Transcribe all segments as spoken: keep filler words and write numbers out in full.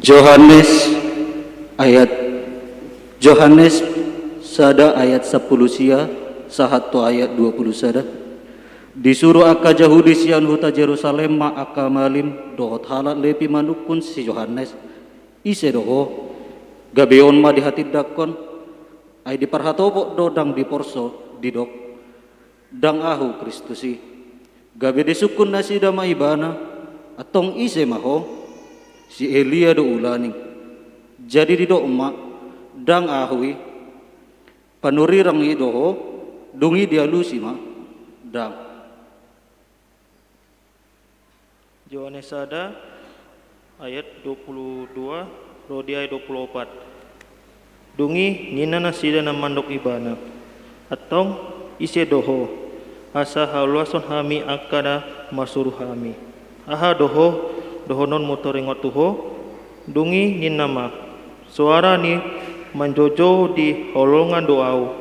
Johannes ayat Johannes sada ayat sampulu sia sahat tu ayat dua pulu sada. Disuru angka Jahudi sian huta Jerusalem ma angka malim dohot halak Lepi manungkun si Johannes, ise do ho? Gabe on ma dihatindangkon. Ai diparhatopot do ndang diporso, didok, ndang ahu Kristus i. Gabe disungkun nasida ma ibana, antong ise ma ho? Si Elia do ulaning. Jadi didok ma, ndang ahu i. Panurirang i do ho? Dung i dialusi ma, ndang. Johannes sada ayat dua pulu dua ro di ayat dua pulu opat. Dung i ninna nasida na mandok ibana, antong ise do ho, asa hauloashon hami angka na marsuru hami? Aha do ho dohononmu taringot tu ho? Dung i ninna ma, soara ni manjoujou di holongan do ahu,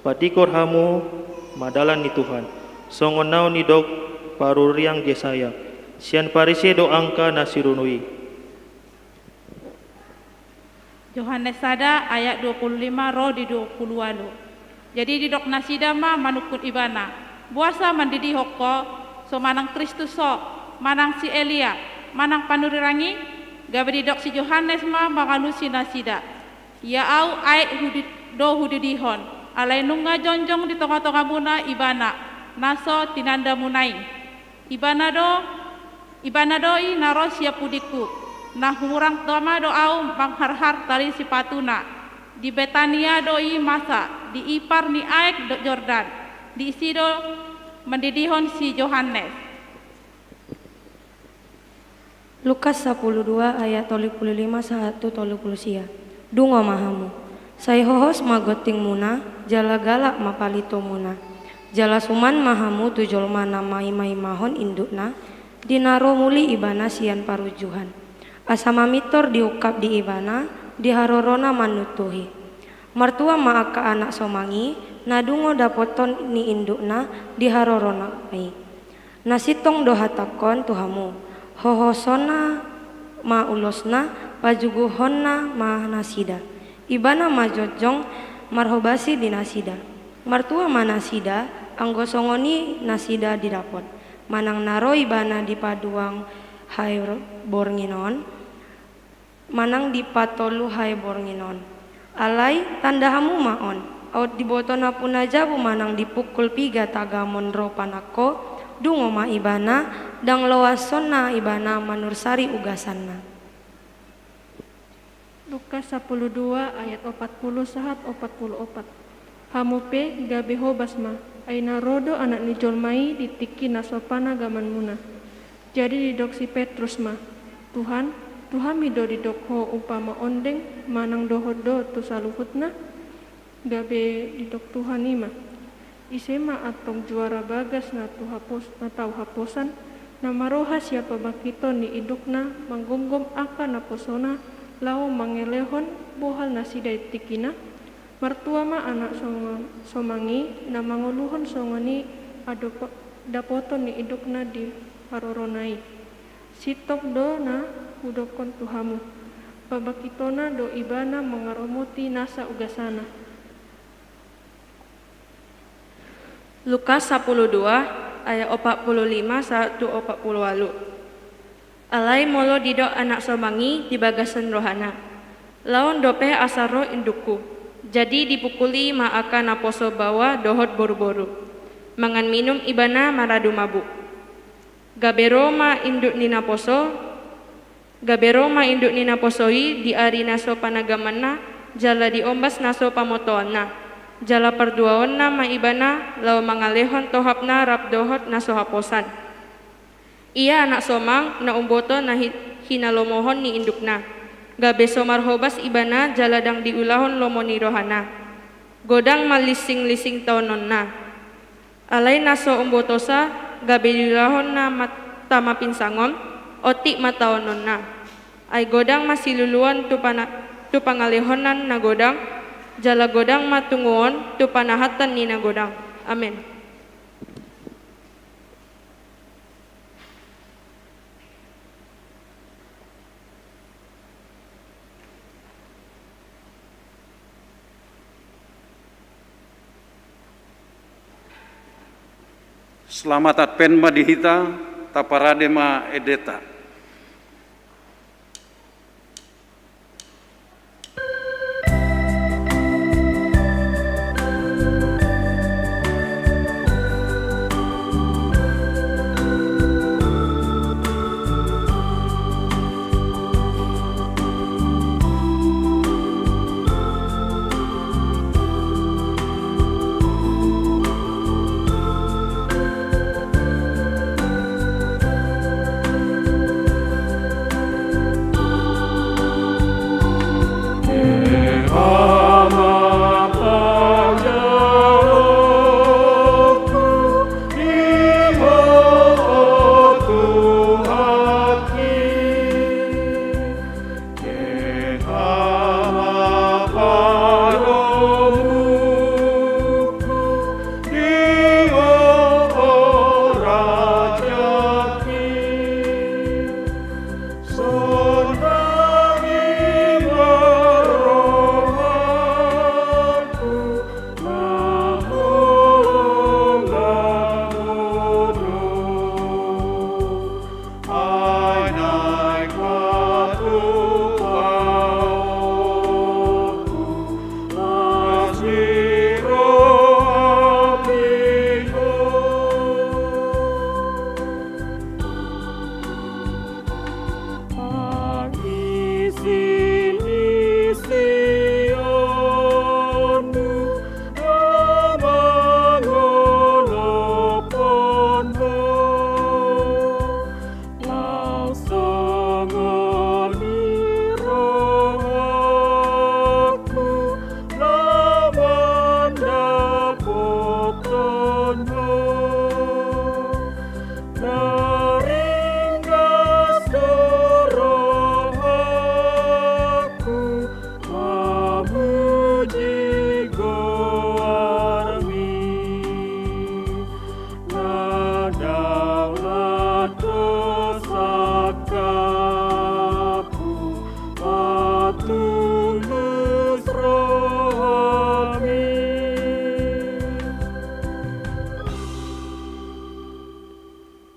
patigor hamu ma dalan ni Tuhan, songon na nidok paruriang Jesaya. Sian Parise do angka na sirunui. Johannes sada ayat dua pulu lima ro di dua pulu ualu. Jadi didok nasida ma manungkun ibana, boasa mandidihon ho, so manang Kristus ho, manang si Elia, manang panurirang i? Gabe didok si Johannes ma mangalusi nasida, ia ahu aek hudi, do hudidihon, alai nunga jongjong di tongatongamuna ibana na so tinandamuna i. Ibana do, ibana do i na ro sian pudingku. Na humurang tama do ahu mangharhar tali sipatuna. Di Betania do i masa, di ipar ni aek do Jordan. Di si do mandidihon si Johannes. Lukas sapulu dua ayat tolu pulu lima sahat tu tolu pulu sia. Dungo ma hamu. Sai hohos ma gontingmuna, jala galak ma palitomuna. Jala suman ma hamu tu jolma na maimaimahon indukna, di na ro muli ibana sian parunjuhan. Asa mamintor diungkap di ibana, di harorona manuntuhi. Martua ma angka anak somang i, na dungo dapothon ni indukna di harorona i. Na sintong do hatangkon tu hamu, hohosonna ma ulosna, pajuguhonna ma nasida. Ibana ma jongjong marhobasi di nasida. Martua ma nasida, anggo songon i nasida didapot. Manang na ro ibana di paduahon hae borngin on, manang di patoluhon hae borngin on. Alai tanda hamu ma on, aut diboto nampuna jabu manang dipungkul piga tagamon ro panangko, dungo ma ibana, ndang loashonna ibana manursari ugasanna. Lukas sapulu dua ayat opat pulu sahat opat pulu opat. Hamu pe gabe hobas ma, ai na ro do Anak ni jolma i di tingki na so panagamanmuna. Jadi didok si Petrus ma, Tuhan, tu hami do didok ho umpama ondeng manang dohot do tu saluhutna? Gabe didok Tuhan i ma, ise ma antong juara bagas na tu hapos, na tau haposan, na maroha sian pabangkiton ni indukna manggomgom angka naposona laho mangalehon bohal nasida di tingkina? Martua ma anak songon, somang i na mangoluhon songon i adop, dapoton ni indukna di harorona i. Sintong do na hudokkon tu hamu, pabangkitonna do ibana mangaramoti nasa ugasana. Lukas sapulu dua ayat opat pulu lima sahat tu opat pulu ualu. Alai molo didok anak somang i di bagasan rohana, laon dope asa ro indukku. Jadi dipungkuli ma angka naposo baoa dohot boruboru. Mangan minum ibana maradu mabuk. Gabe ro ma induk ni naposo, gabe ro ma induk ni naposo i di ari na so panagamanna, jala di ombas na so pamotoanna. Jala parduaonna ma ibana laho mangalehon tohapna rap dohot na so haposan. Ia anak somang na umboto na hi, hinalomohon ni indukna. Gabe so marhobas ibana jala ndang diulahon lomo ni rohana. Godang ma lisinglisintaononna. Alai na so umbotosa, gabe diulahonna ma tama pinsangon, otik ma taononna. Ai godang ma siluluan tu pana, tu pangalehonanna na godang, jala godang ma tunguon tu panahanna na godang. Amen. Selamat Advent ma di hita, taparade ma endenta.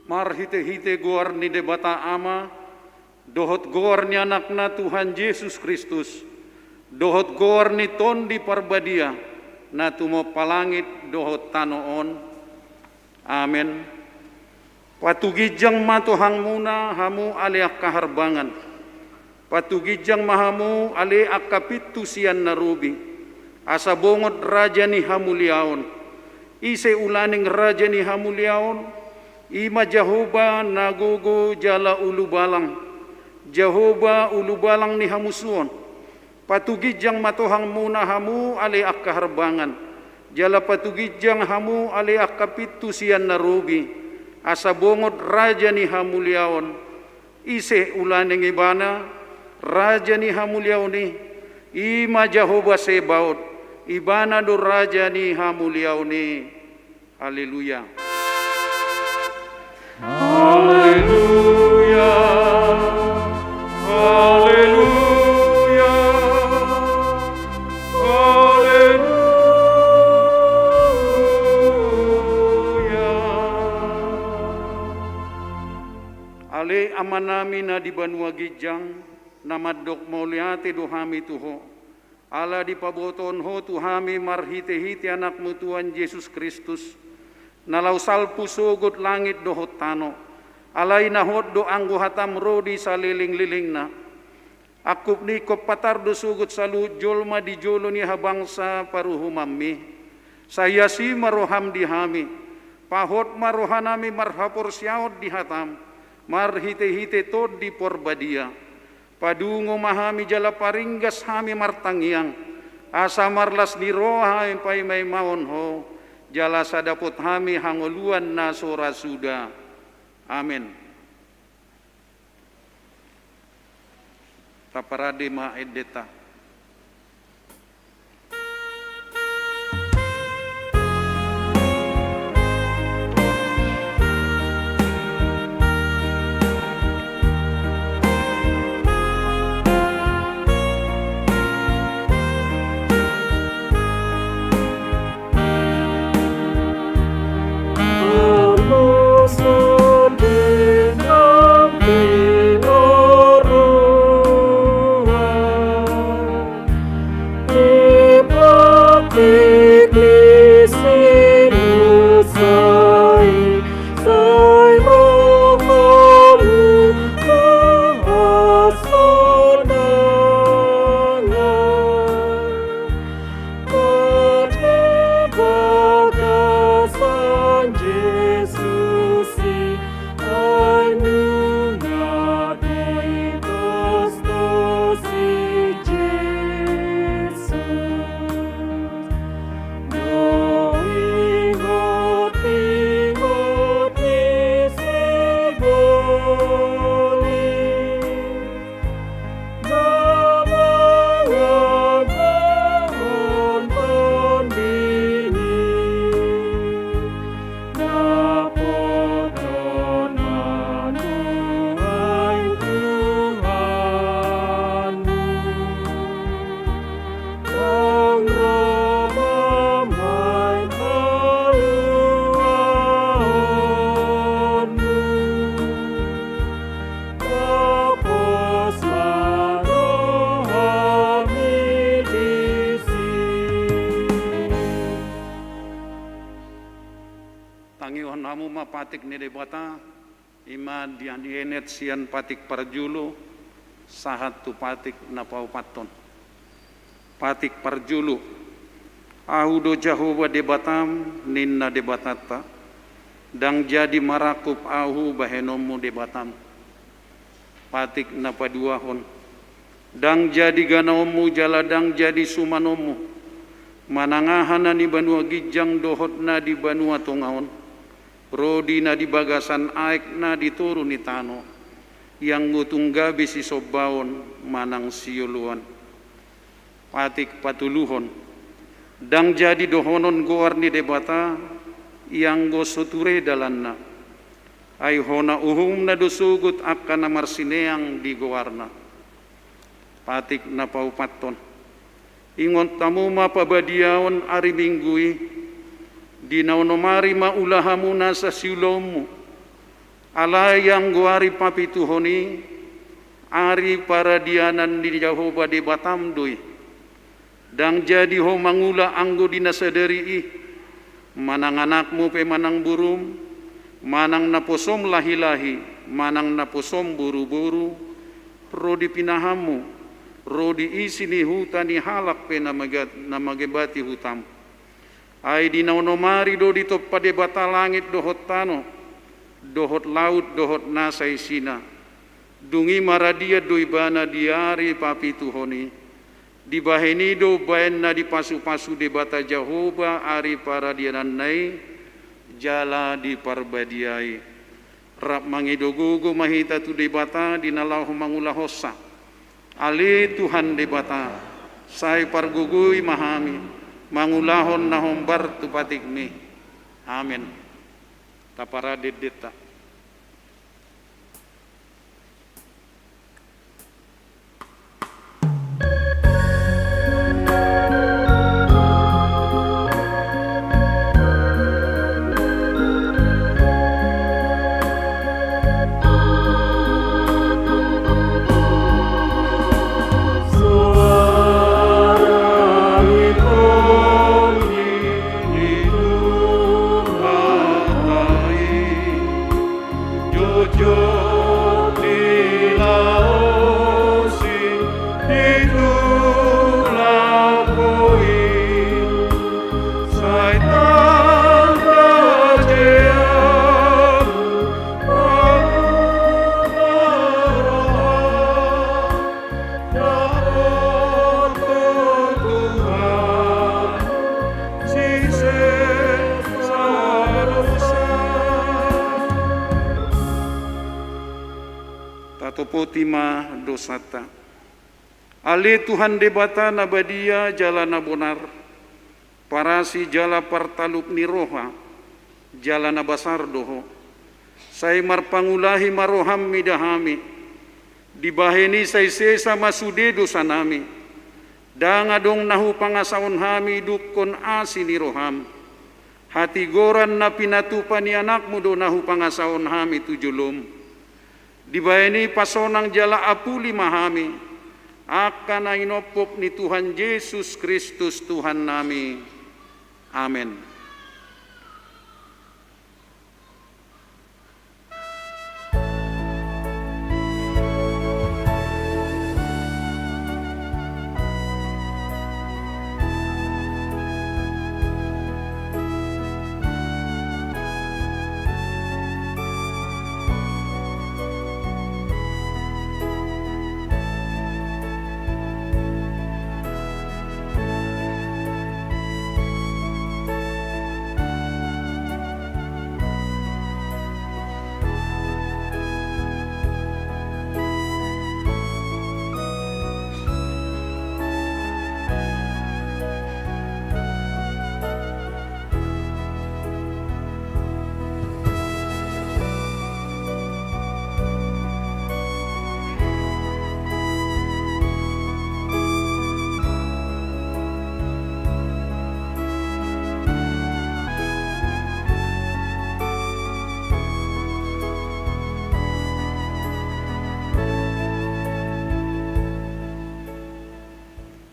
Marhitehite goar ni Debata Ama, dohot goar ni Anakna Tuhan Jesus Kristus, dohot goar ni Tondi Parbadia, na tumompa langit dohot tano on. Amen. Patuginjang ma tohangmuna hamu ale angka harbangan. Patuginjang ma hamu ale angka pintu sian na robi. Asa bongot raja ni hamuliaon. Ise ulaning raja ni hamuliaon? I ma Jahowa na gogo jala ulubalang. Jahowa ulubalang ni hamusuon. Patuginjang ma tohangmuna hamu ale angka harbangan. Jala patuginjang hamu ale angka pintu sian na robi. Asa bongot raja ni hamuliaon. Ise ulaning ibana, raja ni hamuliaon i? I ma Jahowa Sebaot, ibana do raja ni hamuliaon i. Haleluya. Haleluya. Haleluya. Haleluya. Ale Amanami na di banua ginjang, na mandok mauliate do hami tu Ho. Ala dipabotohon Ho tu hami marhitehite Anakmu Tuhan Jesus Kristus, na laho salpu sogot langit dohot tano. Alai na hot do anggo hataM ro di salelenglelengna. Angkup ni ingkon patar do sogot saluhut jolma di jolo ni habangsa paruhumanMi. Sai asi ma rohaM di hami. Pahot ma rohanami marhaporseaon di hataM, marhitehite Tondi Parbadia. Padungo ma hami jala paringgas hami martangiang, asa marlas ni roha hami paimaimaon Ho, jala asa dapot hami hangoluan na so ra suda. Amen. Taparade ma endenta. Ihon hamu ma patik ni Debata, i ma na dienet sian patik parjolo sahat tu patik na paopathon. Patik parjolo. Ahu do Jahowa Debatam, ninna Debatanta, ndang jadi marangkup ahu bahenonmu Debatam. Patik na paduahon. Ndang jadi ganaonmu jala ndang jadi sumanonmu, manang aha na di banua ginjang dohot na di banua tonga on, ro di na di bagasan aek na di toru ni tano, ianggo tung gabe sisombaon manang sioloan. Patik patoluhon. Ndang jadi dohonon goar ni Debata, ianggo so ture dalanna. Ai hona uhumna do sogot angka na marsineang di goarna. Patik na paopathon. Ingot hamu ma pabadiaon ari Minggu i, di na onom ari ma ula hamu nasa siulaonmu. Alai anggo ari papituhon i, ari paradianan ni Jahowa Debatam do i. Ndang jadi ho mangula anggo di na sadari i, manang anakmu pe manang borum, manang naposom lahilahi, manang naposom boruboru, ro di pinahanmu, ro di isi ni huta ni halak pe na maga-, na mangebati hutam. Ai di na onom ari do ditompa Debata langit dohot tano, dohot laut dohot nasa isina. Dung i maradian do ibana di ari papituhon i. Dibahen i do umbahen na dipasupasu Debata Jahowa ari paradiananna i, jala diparbadiai. Rap mangido gogo ma hita tu Debata di na laho mangulahonsa. Ale Tuhan Debata, sai pargogoi ma hami mangulahon na hombar tu patikmi. Amen. Tapara dendenta. Tatopoti ma dosanta. Ale Tuhan Debata na badia jala na bonar, parasi jala partalup ni roha, jala na basar do Ho. Sai marpangulahi ma roham mida hami, dibahen i sai sesa ma sude dosanami. Ndang adong na hupangasahon hami dungkon asi ni roham. Hatigoran na pinatupa ni Anakmu do na hupangasahon hami tu jolom. Dibahen i pasonang jala apuli ma hami, angka na inompop ni Tuhan Jesus Kristus Tuhannami. Amen.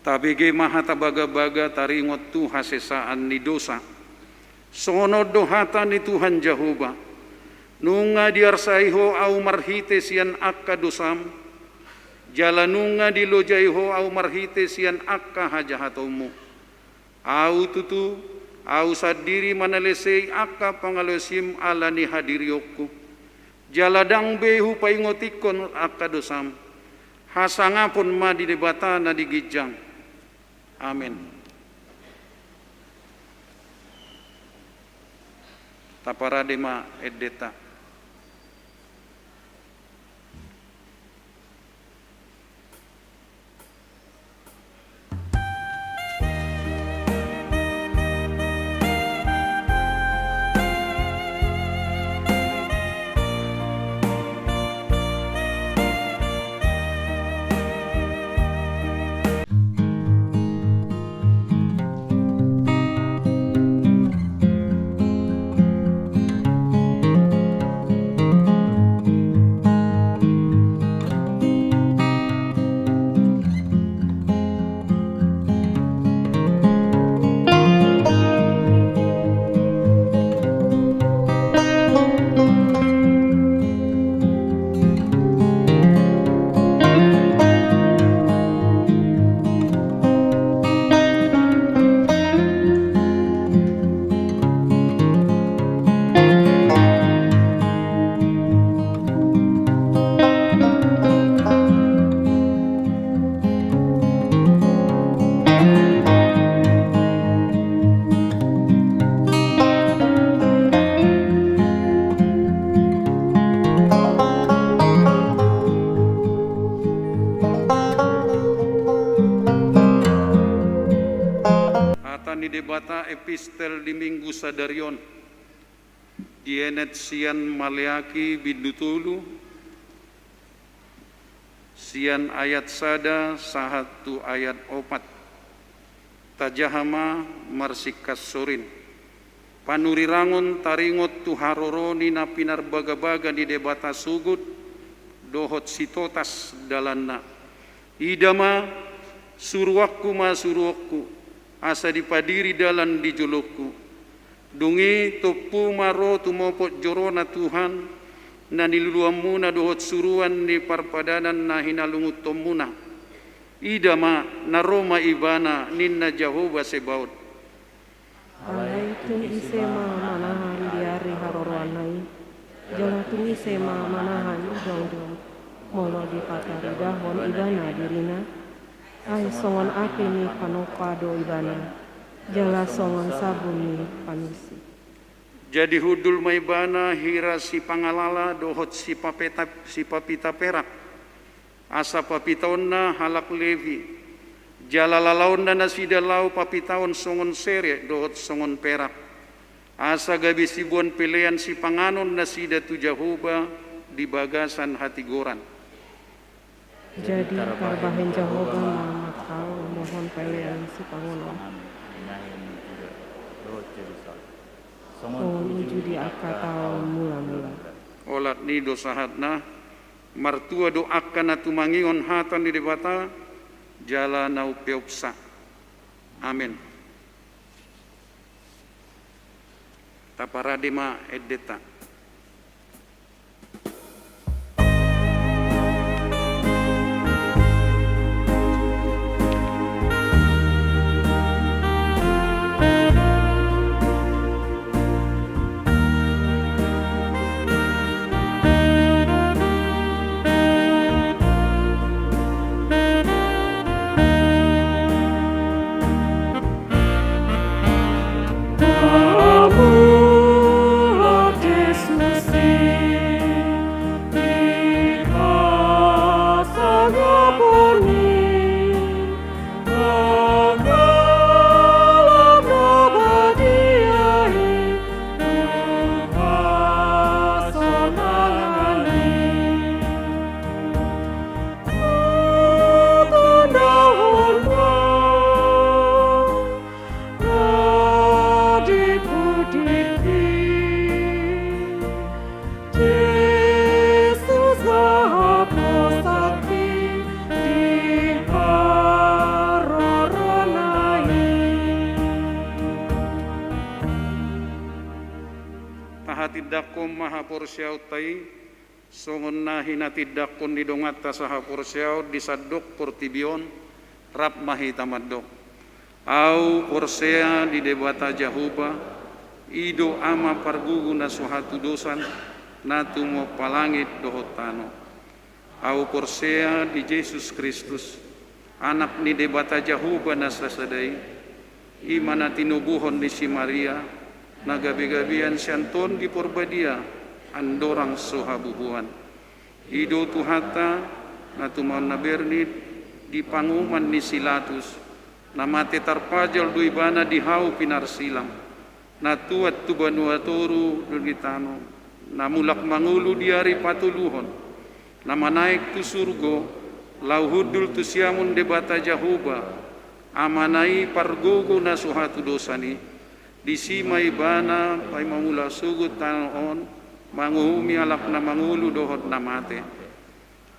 Tabege ma hata bagabaga taringot tu hasesaan ni dosa. Songon on do hata ni Tuhan Jahowa: Nunga diarsai ho ahu marhite sian angka dosam, jala nunga dilojai ho ahu marhite sian angka hajahatonmu. Ahu tutu, ahu sandiri manalesei angka pangalaosim ala ni hadirionku, jala ndang be hupaingothon angka dosam. Hasangapon ma di Debata na di ginjang. Amen. Taparade ma endenta. Hata ni Debata epistel di Minggu sadari on, dienet sian Maleaki bindu tolu, sian ayat sada sahat tu ayat opat. Tajaha ma marsingkat sorin. Panurirang on taringot tu haroro ni na pinarbagabaga ni Debata sogot dohot sitotas dalanna. Ida ma, suruanku ma suruonku, asa dipadiri dalan di jolongku. Dung i tompu ma ro tumopot jorona Tuhan, na niluluanmuna dohot suruan ni parpadanan na hinalungunhonmuna. Ida ma, na ro ma Ibana, ninna Jahowa Sebaot. Alai tung ise ma manahan di ari haroroanna i? Jala tung ise ma manahan i jongjong, molo dipataridahon ibana dirina? Ai songon api ni panompa do ibana, jala songon sabun ni panusi. Jadi hundul ma ibana hira sipangalala dohot sipapeta-, sipapita perak, asa papitaonna halak Lewi. Jala lalaonna nasida laho papitaon songon sere dohot songon perak, asa gabe siboan pelean sipanganon nasida tu Jahowa di bagasan hatigoran. Jadi tarbahen Jahowa ma mangkaon dohot pelean sipanganon. Songon uju di angka taon mulamula. Olat ni i do sahatna. Martua do angka na tumangihon hata ni Debata jala na umpeopsa. Amen. Taparade ma endenta. Hatindangkon ma haporseaonta i, songon na hinatindangkon ni donganta sahaporseaon di sandok portibi on, rap ma hita mandok. Ahu porsea di Debata Jahowa, i do Ama pargogo na so hatudosan, na tumompa langit dohot tano. Ahu porsea di Jesus Kristus, Anak ni Debata Jahowa na sasada i, i ma na tinubuhon ni si Maria, na gabe-gabean sian Tondi Porbadia, andorang so habubuhan. I do Tuhanta, na tumau na bernit, di panguhuman ni si Latus, na mate tarpajal do ibana di hau pinarsilang, na tuat tu banua toru do ni tano, na mulak mangolu di ari patoluhon, na manaek tu surgo, laho hundul tu siamun Debata Jahowa, Amana i pargogo na so hatudosan i, disi ma ibana paima mulak sogot tano on, manguhumi halak na mangolu dohot na mate.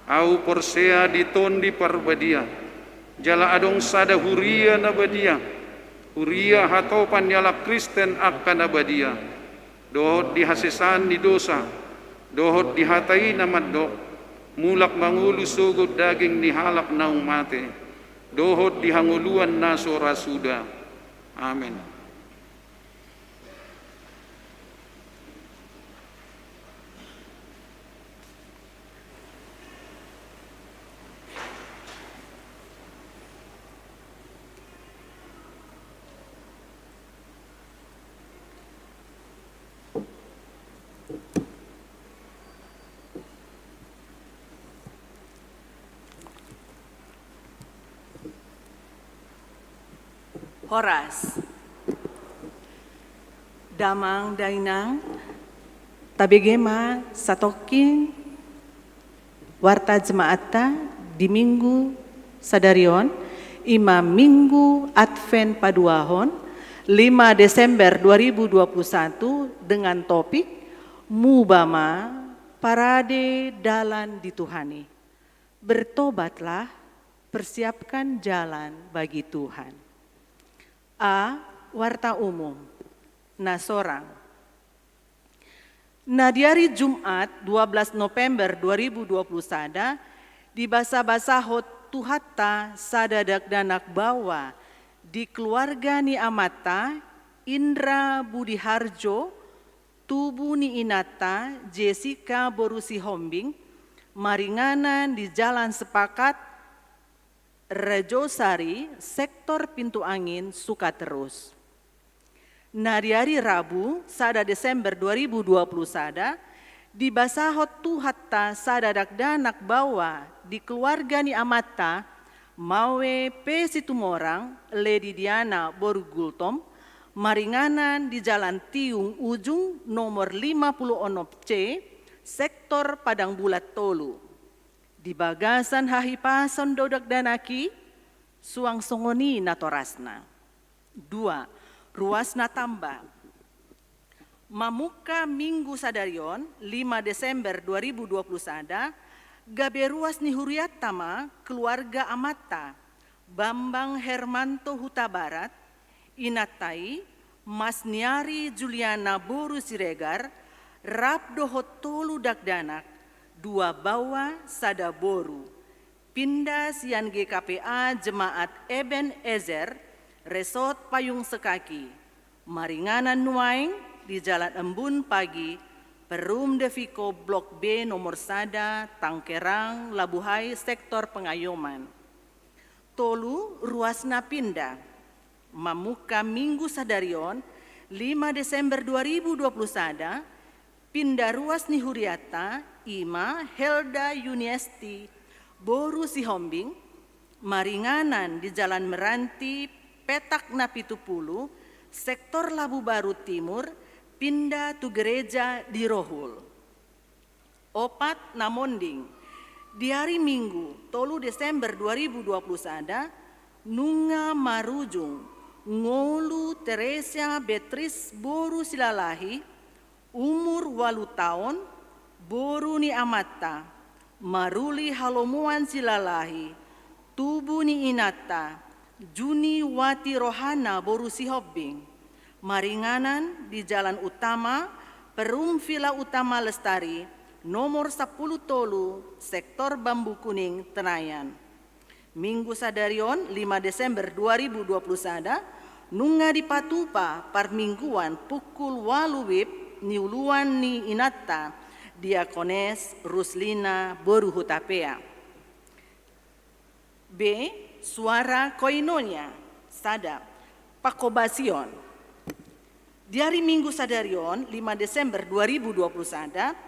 Ahu porsea di Tondi Parbadia, jala adong sada huria na badia, huria hatopan ni halak Kristen angka na badia, dohot di hasesaan ni dosa, dohot di hata i na mandok, mulak mangolu sogot daging ni halak naung mate, dohot di hangoluan na so ra suda. Amen. Horas. Damang dainang, tabege ma satongkin warta jemaatta di Minggu sadari on, i ma Minggu Advent paduahon, lima Desember dua ribu dua puluh satu, dengan topik Muba ma parade dalan di Tuhan i. Bertobatlah, persiapkan jalan bagi Tuhan. A. Warta umum. Na sorang. Na di ari Jumat, dua belas November dua ribu dua puluh sada, dibasabasahon Tuhanta sada dakdanak baoa di keluarga ni amanta, Indra Budi Harjo, tubu ni inanta, Jessica boru Sihombing, maringanan di Jalan Sepakat, Rejosari, sektor Pintu Angin, Sukaterus. Na di ari Rabu, sada Desember dua ribu dua puluh sada, dibasahon Tuhanta sada dakdanak baoa di keluarga ni amanta, Mawe P. Situmorang, Lady Diana boru Gultom, maringanan di Jalan Tiung Ujung nomor lima puluh onom C, sektor Padang Bulat tolu. Di bagasan hahipason do dakdanak i, suang songon i natorasna. Dua, ruas na tamba. Mamungka Minggu sadari on, lima Desember dua ribu dua puluh sada, gabe ruas ni hurianta ma keluarga amanta, Bambang Hermanto Hutabarat, inanta i, Masniari Juliana boru Siregar, rap dohot tolu dakdanak, dua baoa sada boru, pinda sian G K P A Jemaat Eben Ezer, Resort Payung Sekaki, maringanan nuaeng di Jalan Embun Pagi, Perum Deviko Blok B nomor sada, Tangkerang, Labuhai, sektor Pengayoman. Tolu, ruas na pinda. Mamungka Minggu sadari on, lima Desember dua ribu dua puluh sada, pinda ruas ni hurianta, i ma Helda Yuniesti boru Sihombing, maringanan di Jalan Meranti, petak na pitu pulu, sektor Labu Baru Timur, pinda tu gereja di Rohul. Opat, na monding. Di ari Minggu, tolu Desember dua ribu dua puluh sada, nunga marujung ngolu Teresia Beatrice boru Silalahi, umur ualu taon, boru ni amanta, maruli Halomoan Silalahi, tubu ni inanta, Juniwati Rohana boru Sihombing, maringanan di Jalan Utama, Perum Vila Utama Lestari, nomor sampulu tolu, sektor Bambu Kuning, Tenayan. Minggu sadari on, lima Desember dua ribu dua puluh sada, nunga dipatupa parmingguan pukul ualu wib niuluan ni inanta, Diakones Ruslina boru Hutapea. B. Suara Koinonia. Sada. Pangkobasion. Di ari Minggu sadari on, lima Desember dua ribu dua puluh sada,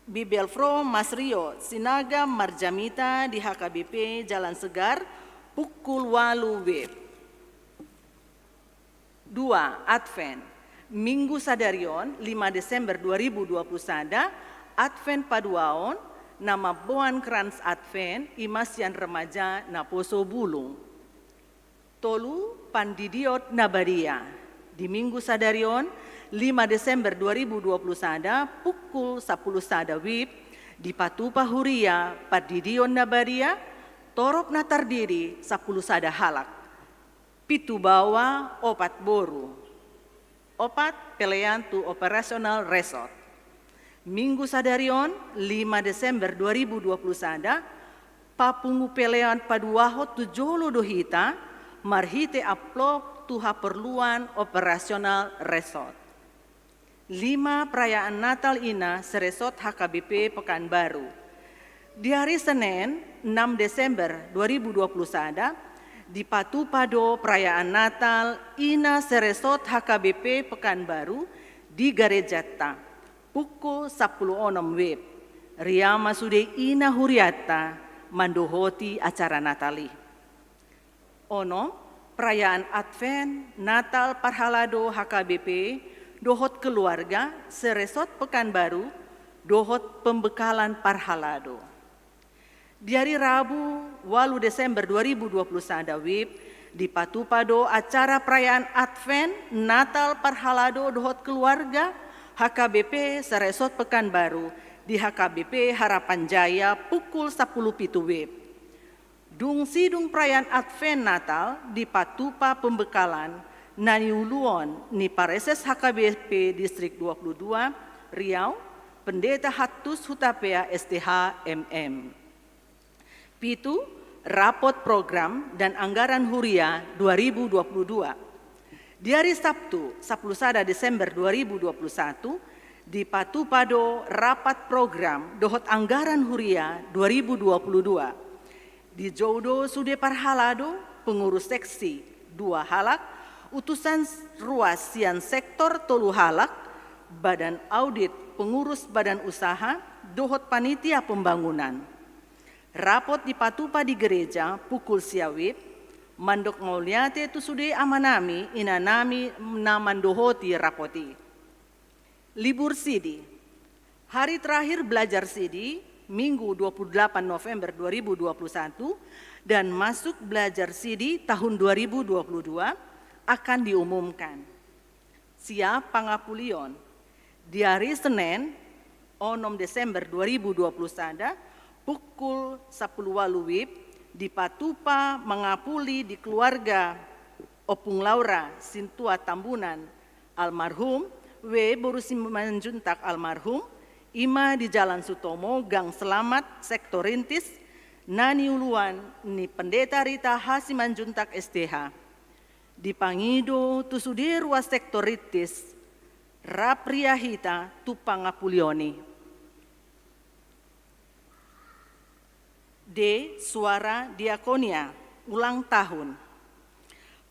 Bibelvrouw Mas Rio Sinaga marjamita di H K B P Jalan Segar pukul ualu wib. Dua. Advent. Minggu sadari on, lima Desember dua ribu dua puluh sada, Advent paduahon, na mamboan krans Advent, i ma sian remaja naposo bulung. Tolu. Pandidion na badia. Di Minggu sadari on, lima Desember dua ribu dua puluh sada, pukul sampulu sada wib, dipatupa huria pandidion na badia, torop na tardidi sampulu sada halak. Pitu baoa, opat boru. Opat. Pelean tu operasional resort. Minggu sadari on, lima Desember dua ribu dua puluh sada, papungu pelean paduahon tu jolo do hita, marhite amplop tu haporluan operasional resort. Lima. Perayaan Natal Ina Seresort H K B P Pekanbaru. Di ari Senen, enam Desember dua ribu dua puluh sada, dipatupa do perayaan Natal Ina Seresort H K B P Pekanbaru di garejanta, pukul sampulu onom wib. Ria ma sude ina hurianta mandohoti acara Natal i. Onom. Perayaan Advent Natal Parhalado H K B P dohot keluarga Seresort Pekanbaru dohot pembekalan parhalado. Di ari Rabu, ualu Desember dua ribu dua puluh sada wib, dipatupa do acara perayaan Advent Natal Parhalado dohot keluarga H K B P Seresort Pekanbaru di H K B P Harapan Jaya pukul sampulu pitu wib. Dung sidung perayaan Advent Natal dipatupa pembekalan na niuluon ni Pareses H K B P Distrik dua puluh dua Riau, Pendeta Hattus Hutapea S T H M M. Pitu. Rapot program dan anggaran huria dua ribu dua puluh dua. Di ari Sabtu, sampulu sada Desember dua ribu dua puluh satu, dipatupa do rapat program dohot anggaran huria dua ribu dua puluh dua. Dijou do sude parhalado, pengurus seksi dua halak, utusan ruas sian sektor tolu halak, badan audit, pengurus badan usaha, dohot panitia pembangunan. Rapot dipatupa di gereja pukul sia wib, mandok mauliate tu sude amanami, inanami na mandohoti rapot i. Libur Sidi. Hari terakhir belajar Sidi, Minggu dua puluh delapan November dua ribu dua puluh satu, dan masuk belajar Sidi tahun dua ribu dua puluh dua akan diumumkan. Sia pangapulion. Di ari Senen, onom Desember dua ribu dua puluh sada, pukul sampulu ualu wib, dipatupa mangapuli di keluarga Ompung Laura Sintua Tambunan almarhum, W boru Simanjuntak almarhum, i ma di Jalan Sutomo, Gang Selamat, Sektor Rintis, na niuluan ni Pendeta Rita H Simanjuntak S T H. Dipangido tu sude ruas sektor rintis, rap ria hita tu pangapulion i. D. Suara Diakonia, ulang tahun.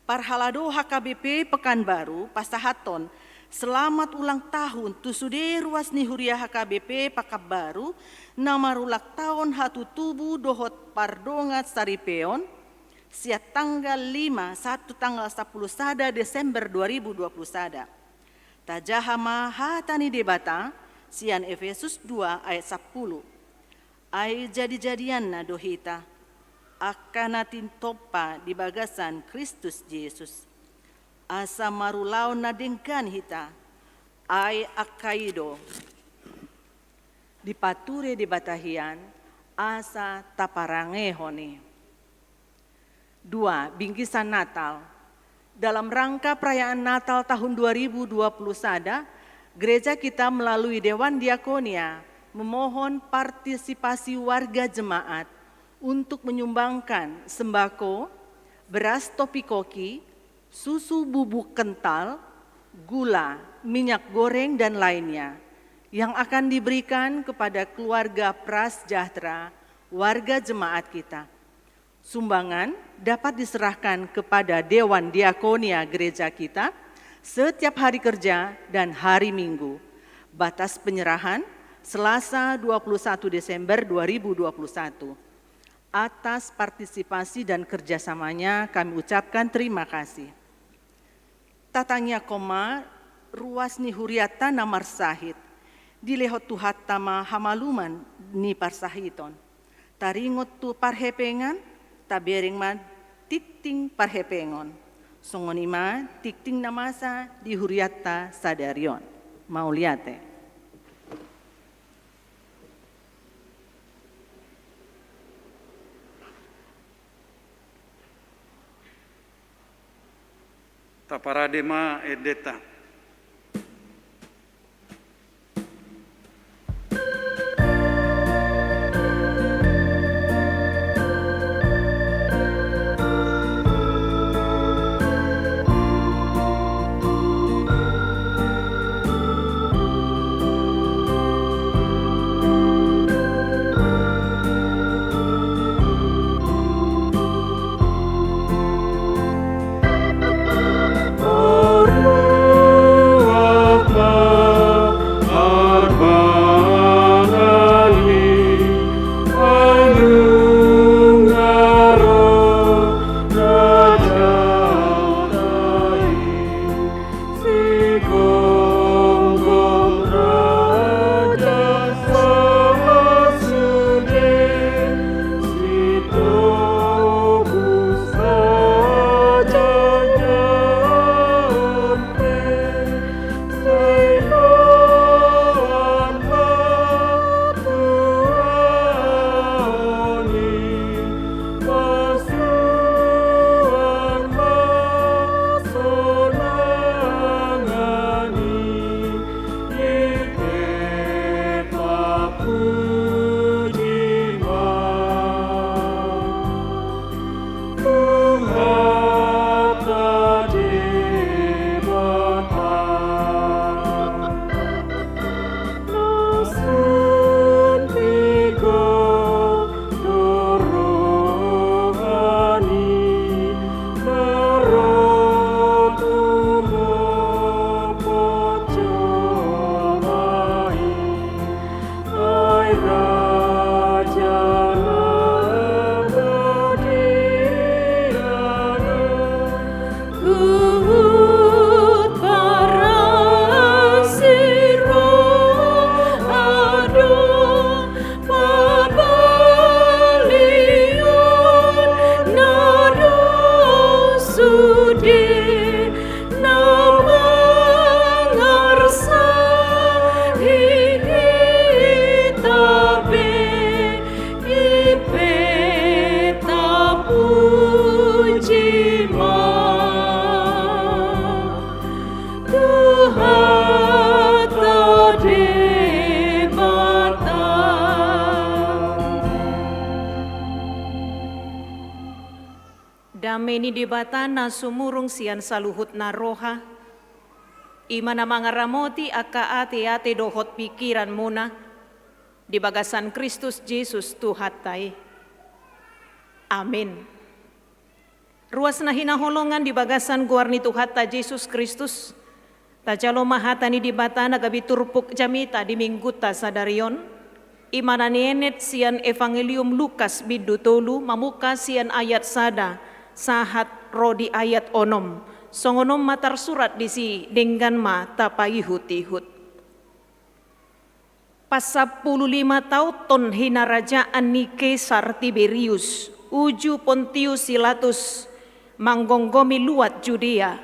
Parhalado H K B P Pekanbaru pasahathon selamat ulang tahun tu sude ruas ni huria H K B P Pekanbaru na marulang tahun hatutubu dohot pardongansaripeon, sian tanggal lima sahat tu tanggal sampulu sada Desember dua ribu dua puluh sada. Tajaha ma hata ni Debata sian Efesus dua ayat sampulu. Ai jadi-jadianna do hita, angka na tintompa di bagasan Kristus Jesus. Asa marulaon na denggan hita, ai angka i do dipature Debata hian, asa taparangehon i. Dua, bingkisan Natal. Dalam rangka perayaan Natal tahun dua ribu dua puluh sada, Gereja kita melalui Dewan Diakonia memohon partisipasi warga jemaat untuk menyumbangkan sembako, beras topi koki, susu bubuk kental, gula, minyak goreng, dan lainnya yang akan diberikan kepada keluarga Prasejahtera, warga jemaat kita. Sumbangan dapat diserahkan kepada Dewan Diakonia gereja kita setiap hari kerja dan hari Minggu. Batas penyerahan, Selasa dua puluh satu Desember dua ribu dua puluh satu. Atas partisipasi dan kerjasamanya kami ucapkan terima kasih. Tatangiangkon ma ruas ni hurianta na marsahit. Dilehon Tuhanta ma hamaluman ni parsahiton. Taringot tu parhepengan, tabereng ma tingting parhepengon. Songon i ma tingting na masa di hurianta sadari on. Mauliate. Taparade ma endenta. Dame ni Debata na sumurung sian saluhutna roha, i ma na mangaramoti angka ateate dohot pingkiranmuna di bagasan Kristus Jesus Tuhanta i. Amin. Ruas na hinaholongan di bagasan goar ni Tuhanta Jesus Kristus, tajalo ma hata ni Debata na gabe turpuk jamita di minggunta sadari on, i ma na nienet sian Evangelium Lukas bindu tolu mamungka sian ayat sada sahat ro di ayat onom. Songon on ma tarsurat disi, denggan ma tapaihutihut. Pasampulu lima taon hinarajaan ni Kesar Tiberius, uju Pontius Pilatus manggomgomi luat Judea.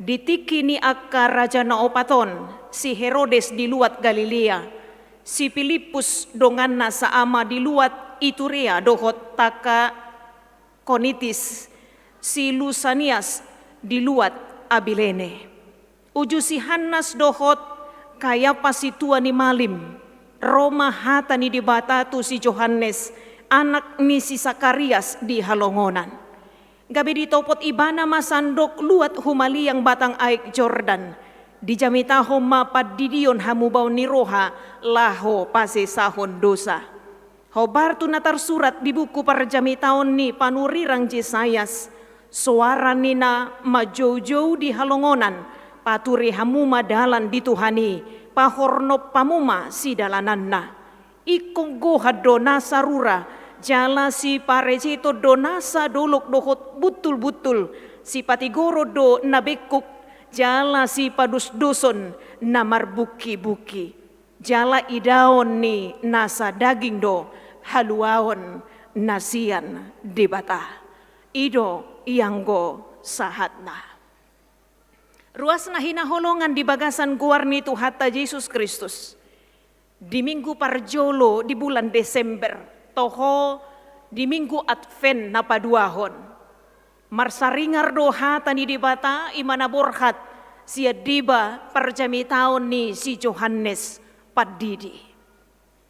Di tingki ni angka raja na opat on, si Herodes di luat Galilea, si Pilippus donganna saama di luat Iturea dohot Trakonitis, si Lisanias di luat Abilene. Uju si Hannas dohot Kayapas sintua ni malim, ro ma hata ni Debata tu si Johannes, anak ni si Sakarias di halongonan. Gabe ditopot ibana ma sandok luat humaliang batang aek Jordan, dijamitahon ma pandidion hamubaon ni roha laho pasesahon dosa. Hombar tu na tarsurat di buku parjamitaon ni panurirang Jesayas, soara ni na manjoujou di halongonan, paturi hamu ma dalan di Tuhan i, pahornop hamu ma sidalananna. Ingkon gohan do nasa rura, jala siparejeton do nasa dolok dohot buntul-buntul, sipatigoron do na bengkuk, jala sipadusduson na marbungki-bungki. Jala idaon ni nasa daging do haluaon na sian Debata. I do ianggo sahatna. Ruas na hinaholongan di bagasan goar ni Tuhanta Jesus Kristus. Di minggu parjolo di bulan Desember, toho di minggu Advent na paduahon. Marsaringar do hata ni Debata i ma na borhat sian deba parjamitaon ni si Johannes Pandidi.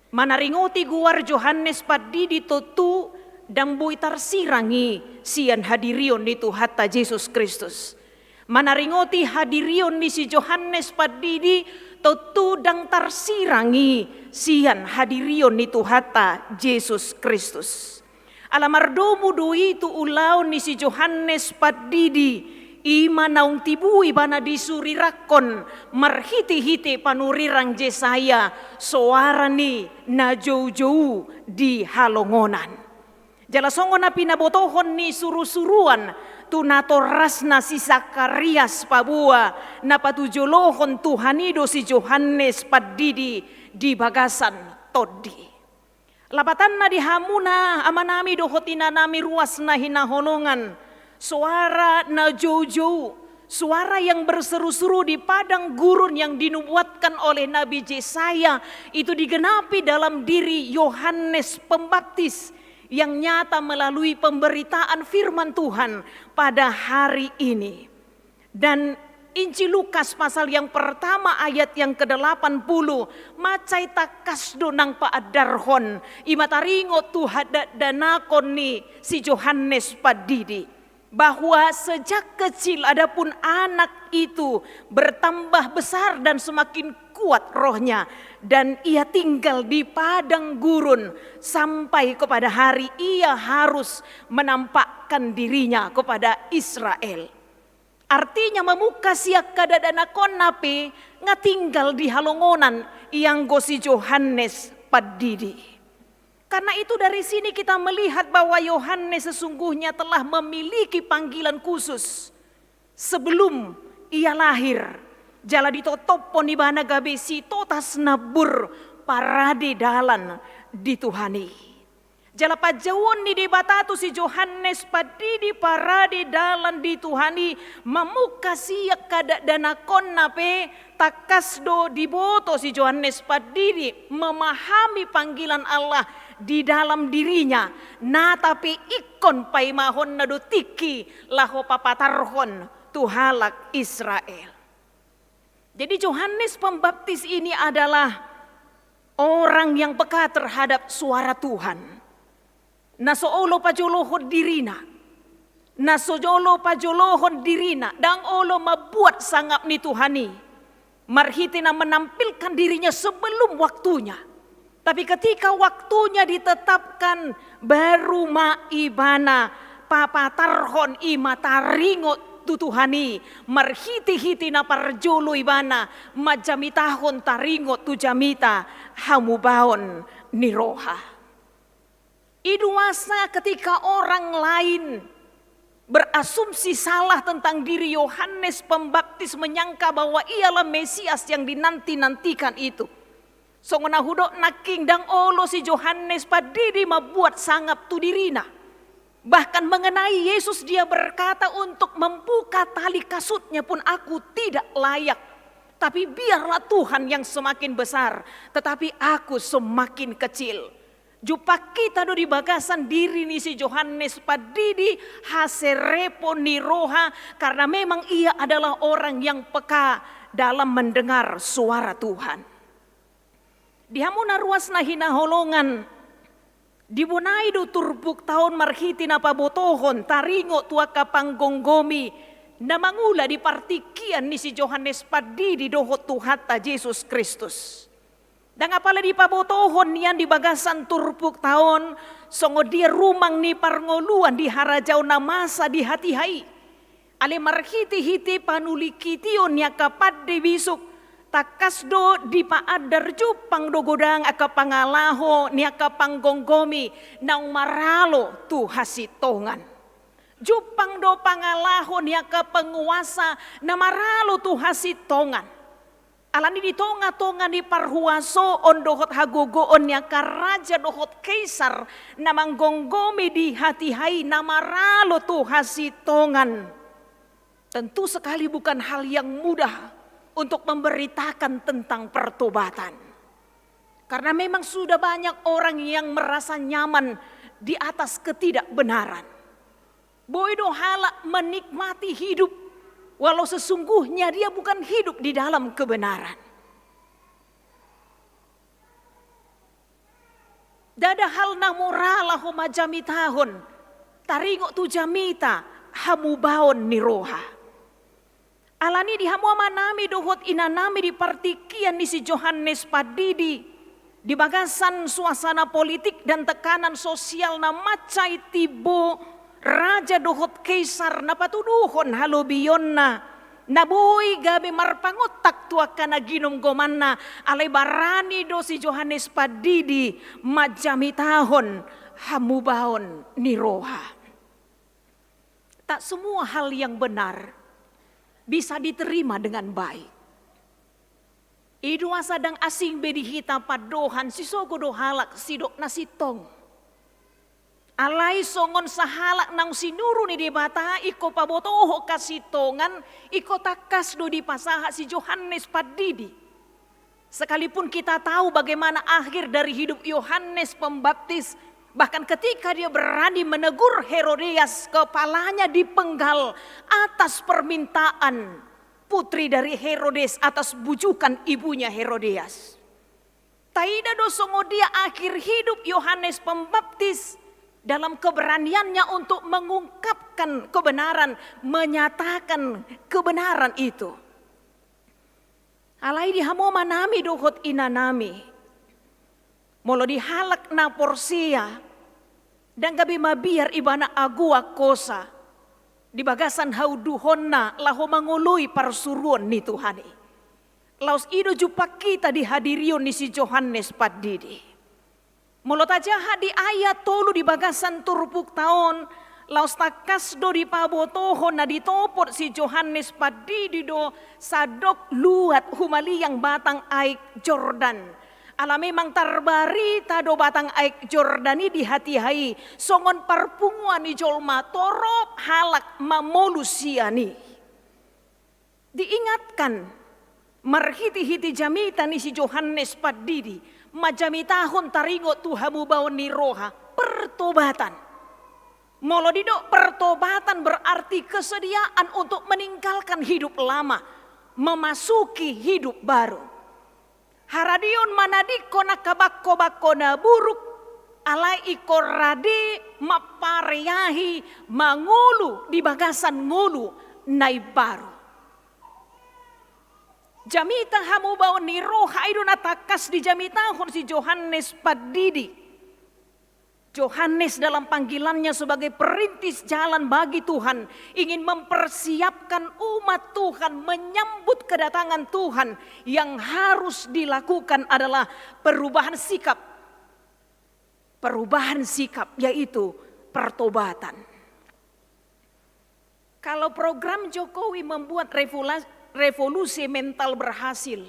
Manaringoti goar Johannes Pandidi tontu ndang boi tarsirang i sian hadirion ni Tuhanta Jesus Kristus. Manaringoti hadirion ni si Johannes Pandidi tontu ndang tarsirang i sian hadirion ni Tuhanta Jesus Kristus. Ala mardomu do i tu ulaon ni si Johannes Pandidi, i ma naung tibu ibana disurirangkon marhite-hite panurirang Jesaya, soara ni na joujou di halongonan. Jala songon na pinabotohon ni suru-suruan tu natorasna si Sakarias paboa, na patujolohon Tuhan i do si Johannes Pandidi di bagasan tondi. Lapatanna di hamuna amanami dohot inanami ruas na hinaholongan, soara na joujou, suara yang berseru-seru di padang gurun yang dinubuatkan oleh Nabi Jesaya itu digenapi dalam diri Yohanes Pembaptis yang nyata melalui pemberitaan firman Tuhan pada hari ini. Dan Injil Lukas pasal yang pertama ayat yang kedelapan puluh, mansai tangkas do nang paandarhon, i ma taringot tu hadakdanakon ni si Johannes Pandidi, bahwa sejak kecil adapun anak itu bertambah besar dan semakin kuat rohnya, dan ia tinggal di padang gurun sampai kepada hari ia harus menampakkan dirinya kepada Israel. Artinya, mamungka sian hadakdanakonna pe nga tinggal di halongonan ianggo si Johannes Pandidi. Karena itu, dari sini kita melihat bahwa Yohanes sesungguhnya telah memiliki panggilan khusus sebelum ia lahir. Jala ditotophon ibana gabe sitotas nambur parade dalan di Tuhan i. Jala panjouon ni Debata tu si Johannes Pandidi parade dalan di Tuhan i, mamungka sian hadakdanakonna pe, tangkas do diboto si Johannes Pandidi memahami panggilan Allah di dalam dirinya, nata pe ingkon paimahonna do tingki laho papatarhon tu halak Israel. Jadi, Johannes Pembaptis ini adalah orang yang peka terhadap suara Tuhan. Na so olo pajolohon dirina. Na so olo pajolohon dirina, ndang olo mambuat sangap ni Tuhan i. Marhite na menampilkan dirinya sebelum waktunya. Tapi ketika waktunya ditetapkan, baru ma ibana papatarhon, i ma taringot tu Tuhan i, marhite-hite na parjolo ibana manjamitahon taringot tu jamita hamubaon ni roha. I do asa ketika orang lain berasumsi salah tentang diri Yohanes Pembaptis, menyangka bahwa ialah Mesias yang dinanti-nantikan itu. Songon na hudok nangkin, ndang olo si Johannes Pandidi mambuat sangap tu dirina. Bahkan mengenai Yesus, dia berkata untuk membuka tali kasut-Nya pun aku tidak layak. Tapi biarlah Tuhan yang semakin besar, tetapi aku semakin kecil. Jumpang hita do di bagasan diri ni si Johannes Pandidi haserepon ni roha, karena memang ia adalah orang yang peka dalam mendengar suara Tuhan. Di hamu na ruas na hinaholongan, dibonai do turpukta on marhite na pabotohon, taringot tu angka panggomgomi na mangula di partingkian ni si Johannes Pandidi dohot Tuhanta Jesus Kristus. Ndang apala dipabotohon nian di bagasan turpukta on, songon dia rumang ni parngoluan di harajaon na masa di hatiha i. Alai marhitehite panulingkition ni angka pande bisuk, tangkas do dipaandar jumpang do godang angka pangalaho ni angka panggomgomi naung maralo tu hasintongan. Jumpang do pangalaho ni angka penguasa na maralo tu hasintongan. Alani di tongatonga ni parhuasoon dohot hagogoon ni angka raja dohot kaisar na manggomgomi di hatiha i na maralo tu hasintongan, tentu sekali bukan hal yang mudah untuk memberitakan tentang pertobatan. Karena memang sudah banyak orang yang merasa nyaman di atas ketidakbenaran. Boi do halak menikmati hidup, walau sesungguhnya dia bukan hidup di dalam kebenaran. Ndada hal na mora laho manjamitahon, taringot tu jamita hamubaon ni roha. Alani di hamu amanami dohot inanami, di partingkian ni si Johannes Pandidi, di bagasan suasana politik dan tekanan sosial na mansai timbo, raja dohot kaisar na patuduhon halobionna, na boi gabe marpangontak tu angka na ginomgomanna, alai barani do si Johannes Pandidi manjamitahon hamubaon ni roha. Tak semua hal yang benar bisa diterima dengan baik. I do asa ndang asing be di hita pandohan, sisogo do halak sidok na sintong. Alai songon sahalak naung sinuru ni Debata, ingkon pabotohon hasintongan, ingkon tangkas do dipasahat si Johannes Pandidi. Sekalipun kita tahu bagaimana akhir dari hidup Yohanes Pembaptis, bahkan ketika dia berani menegur Herodias, kepalanya dipenggal atas permintaan putri dari Herodes, atas bujukan ibunya Herodias. Taida do songon dia akhir hidup Yohanes Pembaptis dalam keberaniannya untuk mengungkapkan kebenaran, menyatakan kebenaran itu. Alai di hamu amanami dohot inanami, molo di halak na porsea, ndang gabe mabiar ibana agoan hosa di bagasan haunduhonna laho mangoloi parsuruon ni Tuhan i. Laos i do jumpang hita di hadirion ni si Johannes Pandidi. Molo tajaha di ayat tolu di bagasan turpukta on, laos tangkas do dipabotohon na ditopot si Johannes Pandidi do sandok luat humaliang batang aek Jordan. Ala memang tarbarita do batang aek Jordan i di hatiha i songon parpunguan ni jolma torop halak mamolus sian i. Diingatkan marhitehite jamita ni si Johannes Pandidi, manjamitahon taringot tu hamubaon ni roha, pertobatan. Molo didok pertobatan berarti kesediaan untuk meninggalkan hidup lama, memasuki hidup baru. Haradeon manadingkon angka bangkobangko na buruk, alai ingkon rade mampareahi mangolu di bagasan ngolu na imbaru. Jamita hamubaon ni roha i do na tangkas dijamitahon si Johannes Pandidi. Johannes dalam panggilannya sebagai perintis jalan bagi Tuhan, ingin mempersiapkan umat Tuhan menyambut kedatangan Tuhan, yang harus dilakukan adalah perubahan sikap. Perubahan sikap, yaitu pertobatan. Kalau program Jokowi membuat revula-, revolusi mental berhasil,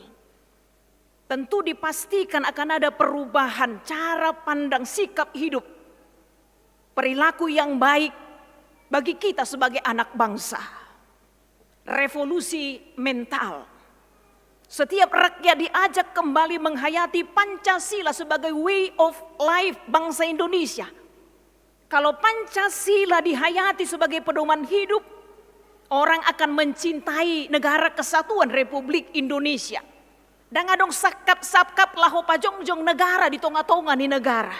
tentu dipastikan akan ada perubahan cara pandang, sikap hidup, perilaku yang baik bagi kita sebagai anak bangsa. Revolusi mental. Setiap rakyat diajak kembali menghayati Pancasila sebagai way of life bangsa Indonesia. Kalau Pancasila dihayati sebagai pedoman hidup, orang akan mencintai Negara Kesatuan Republik Indonesia. Ndang adong sangkap-sangkap laho pajongjong negara di tonga-tonga ni negara.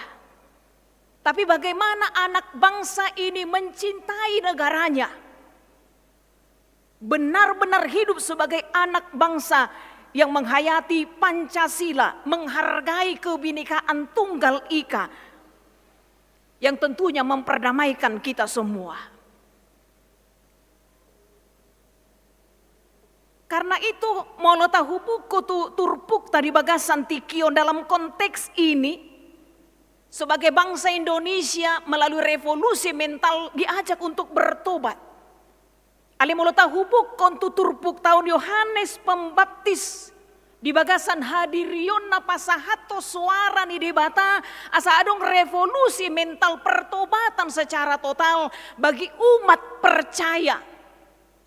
Tapi bagaimana anak bangsa ini mencintai negaranya? Benar-benar hidup sebagai anak bangsa yang menghayati Pancasila, menghargai Kebinekaan Tunggal Ika, yang tentunya memperdamaikan kita semua. Karena itu, molo tahubungkon tu turpukta di bagasan tingki on dalam konteks ini, sebagai bangsa Indonesia melalui revolusi mental diajak untuk bertobat. Alai molo tahubungkon tu turpukta on, Yohanes Pembaptis di bagasan hadirionna pasahathon soara ni Debata, asa adong revolusi mental pertobatan secara total bagi umat percaya.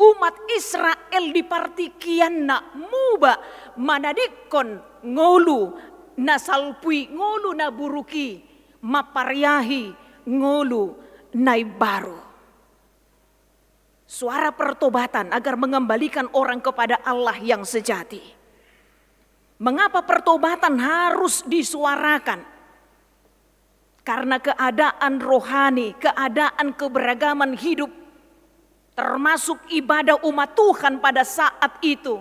Umat Israel di partingkianna muba manadingkon ngolu na salpu i, ngolu na buruk i, mampariahi ngolu na imbaru. Suara pertobatan agar mengembalikan orang kepada Allah yang sejati. Mengapa pertobatan harus disuarakan? Karena keadaan rohani, keadaan keberagaman hidup, termasuk ibadah umat Tuhan pada saat itu,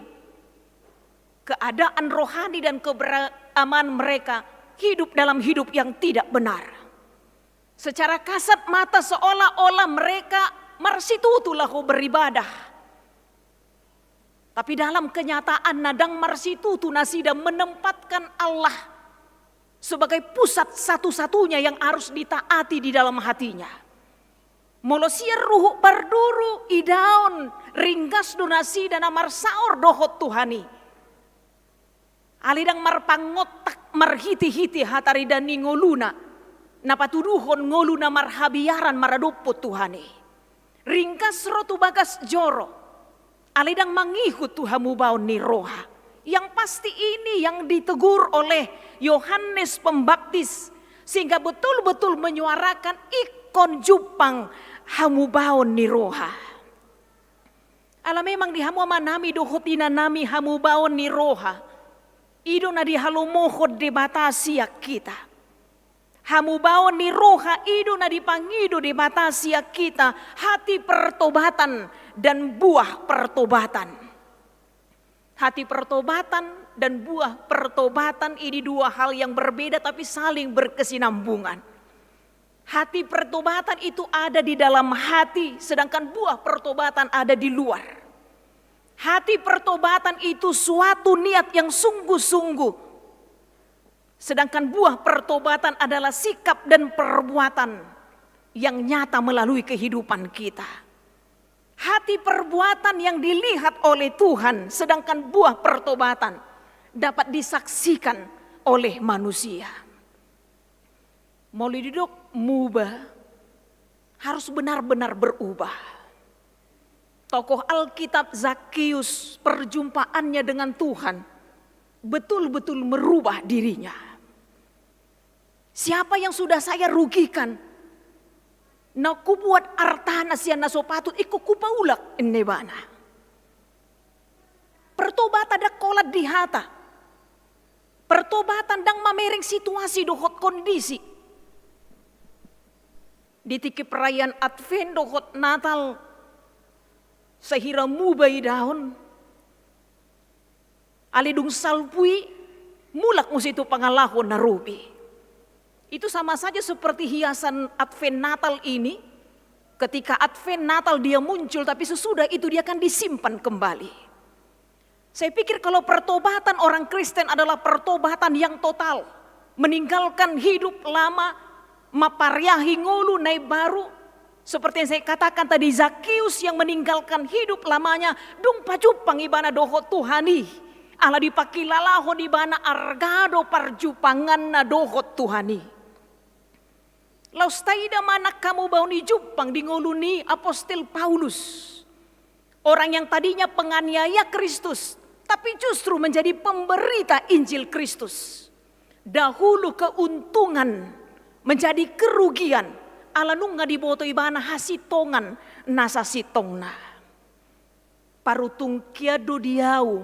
keadaan rohani dan keberagaman mereka hidup dalam hidup yang tidak benar. Secara kasat mata, seolah-olah mereka marsitutu laho beribadah. Tapi dalam kenyataan, ndang marsitutu nasida menempatkan Allah sebagai pusat satu-satunya yang harus ditaati di dalam hatinya. Molo sian ruhut parduru, idaon ringgas do nasida na marsaor dohot Tuhan i. Alai ndang marpangontak marhite-hite hataridaan ni ngoluna, na patuduhon ngolu na marhabiaran maradophon Tuhan i. Ringgas ro tu bagas joro, alai ndang mangihut tu hamubaon ni roha. Yang pasti ini yang ditegur oleh Yohanes Pembaptis, sehingga betul-betul menyuarakan ingkon jumpang hamubaon ni roha. Ala memang di hamu amanami dohot inanami hamubaon ni roha, i do na dihalomohon Debata sian hita. Hamubaon ni roha i do na dipangido Debata sian hita, hati pertobatan dan buah pertobatan. Hati pertobatan dan buah pertobatan ini dua hal yang berbeda tapi saling berkesinambungan. Hati pertobatan itu ada di dalam hati, sedangkan buah pertobatan ada di luar. Hati pertobatan itu suatu niat yang sungguh-sungguh, sedangkan buah pertobatan adalah sikap dan perbuatan yang nyata melalui kehidupan kita. Hati perbuatan yang dilihat oleh Tuhan, sedangkan buah pertobatan dapat disaksikan oleh manusia. Molo didok muba, harus benar-benar berubah. Tokoh Alkitab Zakius, perjumpaannya dengan Tuhan betul-betul merubah dirinya. Siapa yang sudah saya rugikan? Na kubuat artana sian na so patut, ingkon kupaulak, ninna ibana. Pertobatan ndang holan di hata. Pertobatan ndang mamereng situasi dohot kondisi. Di tingki perayaan Advent dohot Natal, sahira muba idaon, alai dung salpu i, mulak muse tu pangalaho na robi. Itu sama saja seperti hiasan Advent Natal ini. Ketika Advent Natal dia muncul, tapi sesudah itu dia akan disimpan kembali. Saya pikir kalau pertobatan orang Kristen adalah pertobatan yang total, meninggalkan hidup lama, mampariahi ngolu na imbaru, seperti yang saya katakan tadi, Zakius yang meninggalkan hidup lamanya, dung pajumpang ibana dohot Tuhan i, ala dipangkilalahon ibana arga do parjumpanganna dohot Tuhan i. Laos taida ma nang hamubaon i jumpang di ngolu ni apostel Paulus. Orang yang tadinya penganiaya Kristus, tapi justru menjadi pemberita Injil Kristus. Dahulu keuntungan menjadi kerugian, ala nunga diboto ibana hasintongan na sasintongna. Paruntungkian do di ahu,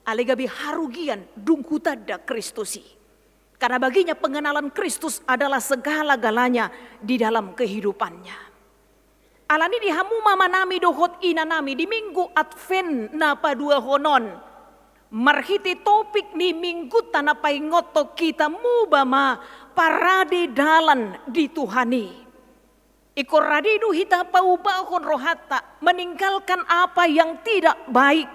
alai gabe harugian dung hutanda Kristus i. Karena baginya pengenalan Kristus adalah segala-galanya di dalam kehidupannya. Alani di hamu mamanami dohot inanami di Minggu Advent na paduahon on, marhite topik ni minggunta na paingothon hita muba ma parade dalan di Tuhan i. Ingkon rade do hita paubahon rohanta meninggalkan apa yang tidak baik.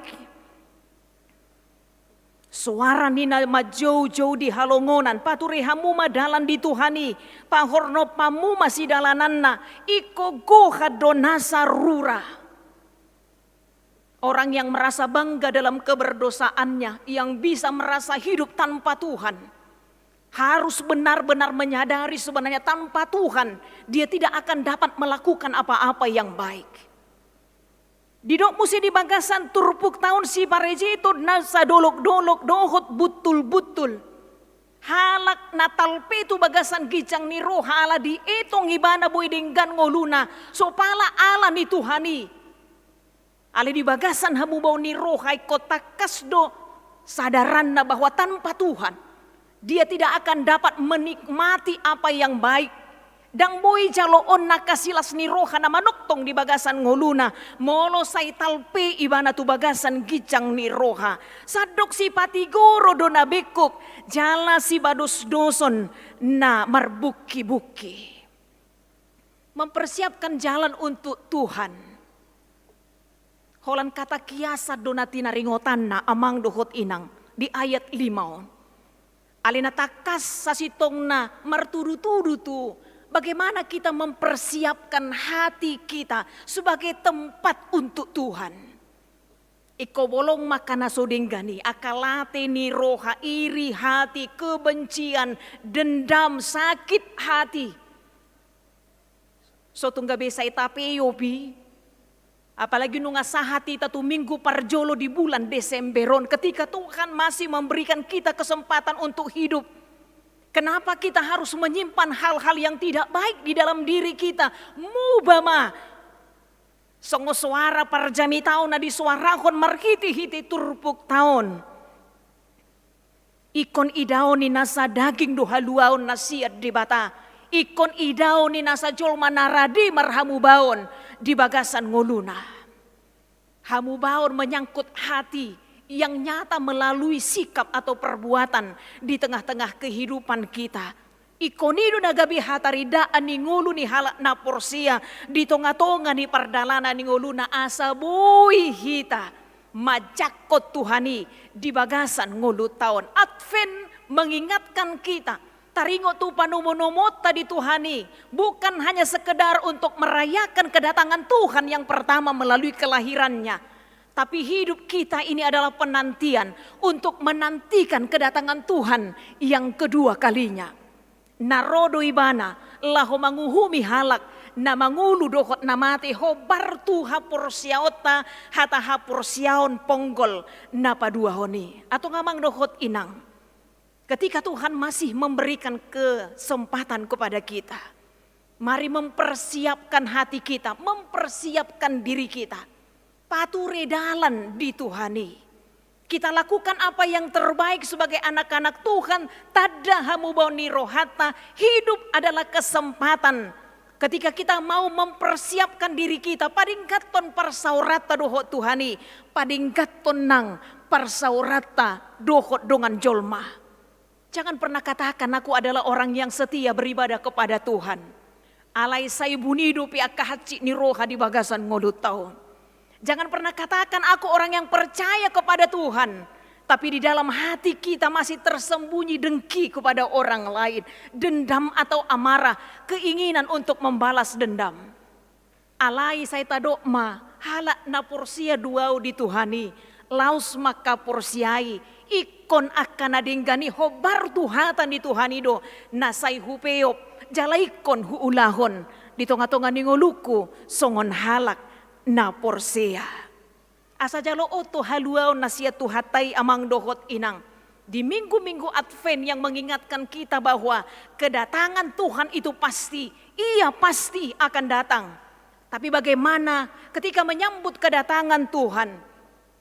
Soara ni na manjoujou di halongonan, pature hamu ma dalan di Tuhan i, pahornop hamu ma sidalananna, ingkon gohan do nasa rura. Orang yang merasa bangga dalam keberdosaannya, yang bisa merasa hidup tanpa Tuhan, harus benar-benar menyadari sebenarnya tanpa Tuhan, dia tidak akan dapat melakukan apa-apa yang baik. Didok muse di bagasan turpukta on siparejeton na sadolok-dolok dohot buntulbuntul. Halak na talpe tu bagasan ginjang ni roha ala dietong ibana boi denggan ngoluna, so pala ala ni Tuhan i. Alai di bagasan hamubaon ni roha ingkon tangkas do sadaranna bahwa tanpa Tuhan, dia tidak akan dapat menikmati apa yang baik. Ndang boi jaloonna angka silas ni roha na manongtong di bagasan ngoluna, molo sai talpe ibana tu bagasan ginjang ni roha. Sandok sipatigoro do na bengkok, jala sibadosdoson na marbungkibungki. Mempersiapkan jalan untuk Tuhan. Holan kata kiasan do na tinaringotanna amang dohot inang di ayat lima on. Alai na tangkas sasintongna martudutudu tu bagaimana kita mempersiapkan hati kita sebagai tempat untuk Tuhan. Ingkon bolong ma angka na so denggan i, angka late ni roha, iri hati, kebencian, dendam, sakit hati. So tung gabe sai tapeop i. Apalagi nunga sahat hita tu minggu parjolo di bulan Desember on, ketika Tuhan masih memberikan kita kesempatan untuk hidup. Kenapa kita harus menyimpan hal-hal yang tidak baik di dalam diri kita? Muba ma. Songon soara parjamita on na disoarahon marhitehite turpukta on. Ingkon idaon ni nasa daging do haluaon na sian Debata. Ingkon idaon ni nasa jolma na rade marhamubaon di bagasan ngoluna. Hamubaon menyangkut hati yang nyata melalui sikap atau perbuatan di tengah-tengah kehidupan kita. Ingkon i do na gabe hatarindaan ni ngolu ni halak na porsea di tongatonga ni pardalanan ni ngoluna asa boi hita manjangkon Tuhan i di bagasan ngolunta on. Advent mengingatkan kita, taringot tu panomonomonta di Tuhan i, bukan hanya sekedar untuk merayakan kedatangan Tuhan yang pertama melalui kelahirannya, tapi hidup kita ini adalah penantian untuk menantikan kedatangan Tuhan yang kedua kalinya. Na ro do ibana laho manguhumi halak na mangolu dohot na mate hombar tu haporseaonta, hata haporseaon ponggol na paduahon i. Antong amang dohot inang, ketika Tuhan masih memberikan kesempatan kepada kita, mari mempersiapkan hati kita, mempersiapkan diri kita. Pature dalan di Tuhan i. Kita lakukan apa yang terbaik sebagai anak-anak Tuhan, tanda hamubaon ni rohanta, hidup adalah kesempatan. Ketika kita mau mempersiapkan diri kita, padengganhon parsaoranta dohot Tuhan i, padengganhon nang parsaoranta dohot dongan jolma. Jangan pernah katakan, "Aku adalah orang yang setia beribadah kepada Tuhan." Alai sai buni dope angka hansit ni roha di bagasan ngolunta on. Jangan pernah katakan, "Aku orang yang percaya kepada Tuhan." Tapi di dalam hati kita masih tersembunyi dengki kepada orang lain, dendam atau amarah, keinginan untuk membalas dendam. Alai sai tadok ma, halak na porsea do ahu di Tuhan i, laos mangkaporseai, ingkon angka na denggan i hombar tu hata ni Tuhan i do na sai hupeop, jala ingkon huulahon di tongatonga ni ngolungku songon halak na porsea. Asa jalo on tu haluaon na sian Tuhanta i, amang dohot inang, di minggu-minggu Advent yang mengingatkan kita bahwa kedatangan Tuhan itu pasti, Ia pasti akan datang. Tapi bagaimana ketika menyambut kedatangan Tuhan?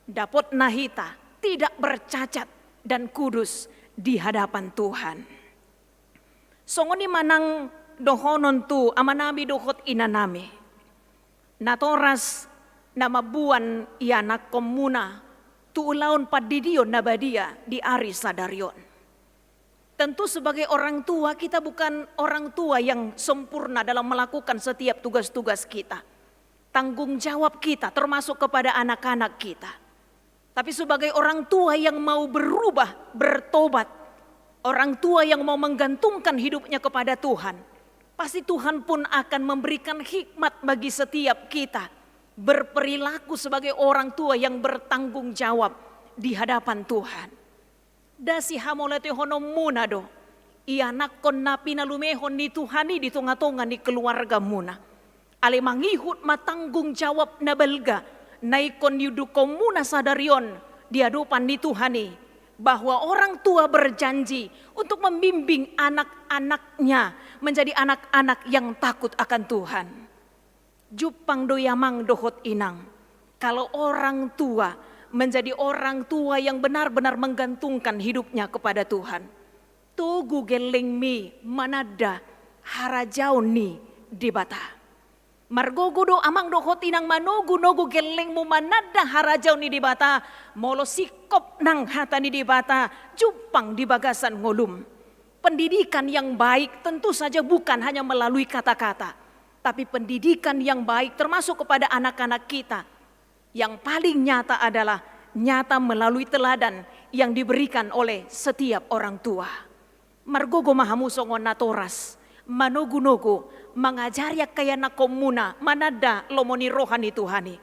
Dapotna hita tidak bercacat dan kudus di hadapan Tuhan. Songon i ma nang dohonon tu amanami dohot inanami, natoras na mamboan ianakkonmuna tu ulaon pandidion na badia di ari sadari on. Tentu sebagai orang tua, kita bukan orang tua yang sempurna dalam melakukan setiap tugas-tugas kita. Tanggung jawab kita termasuk kepada anak-anak kita. Tapi sebagai orang tua yang mau berubah, bertobat, orang tua yang mau menggantungkan hidupnya kepada Tuhan, pasti Tuhan pun akan memberikan hikmat bagi setiap kita berperilaku sebagai orang tua yang bertanggung jawab di hadapan Tuhan. Nda sihamauliatehononmuna do ianakkon na pinalumehon ni Tuhan i di tonga-tonga ni keluargamuna. Alai mangihut ma tanggung jawab na balga na ingkon niundukkonmuna sadari on di adopan ni Tuhan i, bahwa orang tua berjanji untuk membimbing anak-anaknya menjadi anak-anak yang takut akan Tuhan. Jumpang do i, amang dohot inang, kalau orang tua menjadi orang tua yang benar-benar menggantungkan hidupnya kepada Tuhan. Togu gellengmi mananda harajaon ni Debata. Margogo do, amang dohot inang, manogu-nogu gellengmu mananda harajaon ni Debata, molo singkop nang hata ni Debata jumpang di bagasan ngolum. Pendidikan yang baik tentu saja bukan hanya melalui kata-kata, tapi pendidikan yang baik termasuk kepada anak-anak kita yang paling nyata adalah nyata melalui teladan yang diberikan oleh setiap orang tua. Margogo ma hamu songon natoras, manogu-nogu, mangajari angka ianakkonmuna mananda lomo ni roha ni Tuhan i.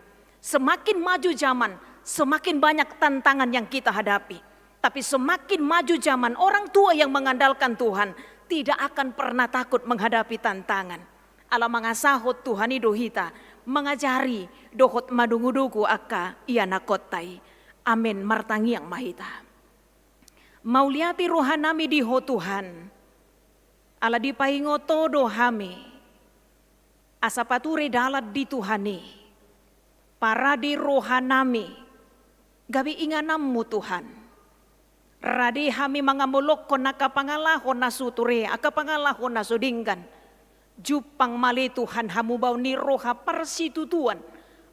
Semakin maju zaman, semakin banyak tantangan yang kita hadapi. Tapi semakin maju zaman, orang tua yang mengandalkan Tuhan tidak akan pernah takut menghadapi tantangan. Ala mangasahon Tuhan i do hita mangajari dohot manogu-nogu angka ianakkonta i. Amen. Martangiang ma hita. Mauliate rohanami di Ho Tuhan, ala dipaingot Ho do hami asa pature dalan di Tuhan i. Parade rohanami gabe ingananmu, Tuhan. Rade hami mangamolokhon angka pangalaho na so ture, angka pangalaho na so denggan. Jumpang ma ale Tuhan hamubaon ni roha parsitutuan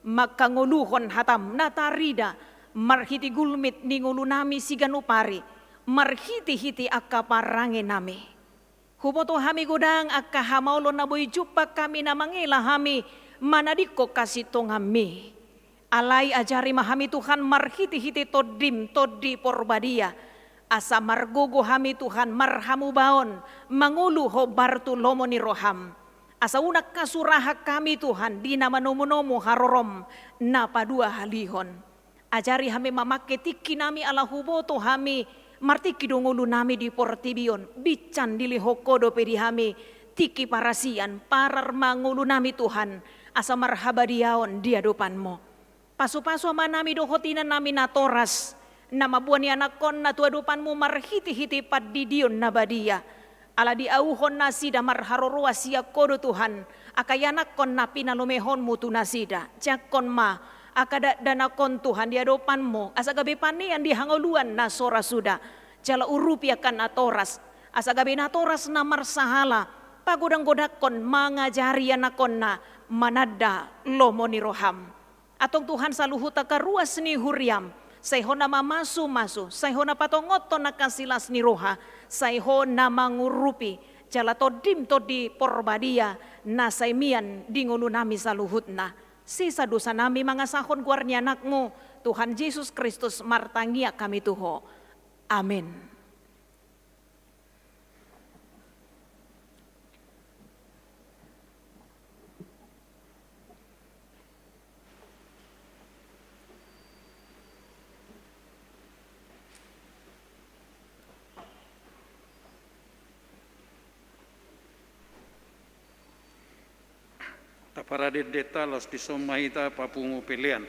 mangkangoluhon hatam na tarida marhite gulmit ni ngolunami siganup ari, marhite-hite angka parangenami. Huboto hami godang angka hamaolon na boi jumpang hami na mangela hami manadingkon hasintonganmi. Alai ajari ma hami Tuhan marhite-hite Tondim, Tondi Porbadia, asa margogo hami Tuhan marhamubaon mangolu hombar tu lomo ni roham. Asa unang hasurahan hami Tuhan di na manomunomu harorom na paduahalihon. Ajari hami mamangke tingkinami ala huboto hami martingki do ngolunami di portibi on, binsan dilehon Ho dope di hami tingki parasian, parar ma ngolunami Tuhan, asa marhabadiaon di adopanmu. Pasupasu amanami dohot inanami natoras, na mamboan ianakkonna tu adopanmu marhite-hite pandidion na badia. Ala diauhon nasida marharoroan sian Ho do Tuhan, angka ianakkon na pinalumehonmu tu nasida. Jangkon ma angka dakdanak on Tuhan di adopanmu, asa gabe panean di hangoluan na so ra suda. Jala urupi angka natoras, asa gabe natoras na marsahala pagodang-godangkon mangajari ianakkonna mananda lomo ni roham. Antong Tuhan, saluhut angka ruas ni huriam, sai Ho na mamasu-masu, sai Ho na patongothon angka silas ni roha, sai Ho na mangurupi, jala Tondim Tondi Porbadia na sai mian di ngolunami saluhutna. Sesa dosanami mangasahon goar ni Anakmu, Tuhan Jesus Kristus, martangiang hami tu Ho. Amen. Taparadende hita, laos dison ma hita papungu pelean.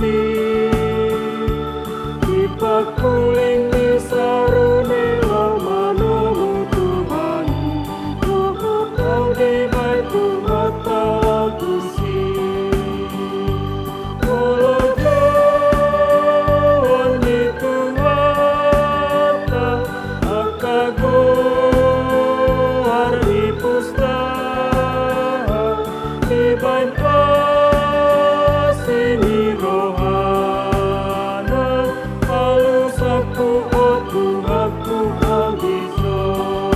Di pangkuling ni sarune laho manomu Tuhan, dohot au dibaen Tuhanta laho tusi. Molo joloan ni Tuhanta angka goar ni pustaha, dibaen asi ni rohana, alusanku o Tuhanku, au dison.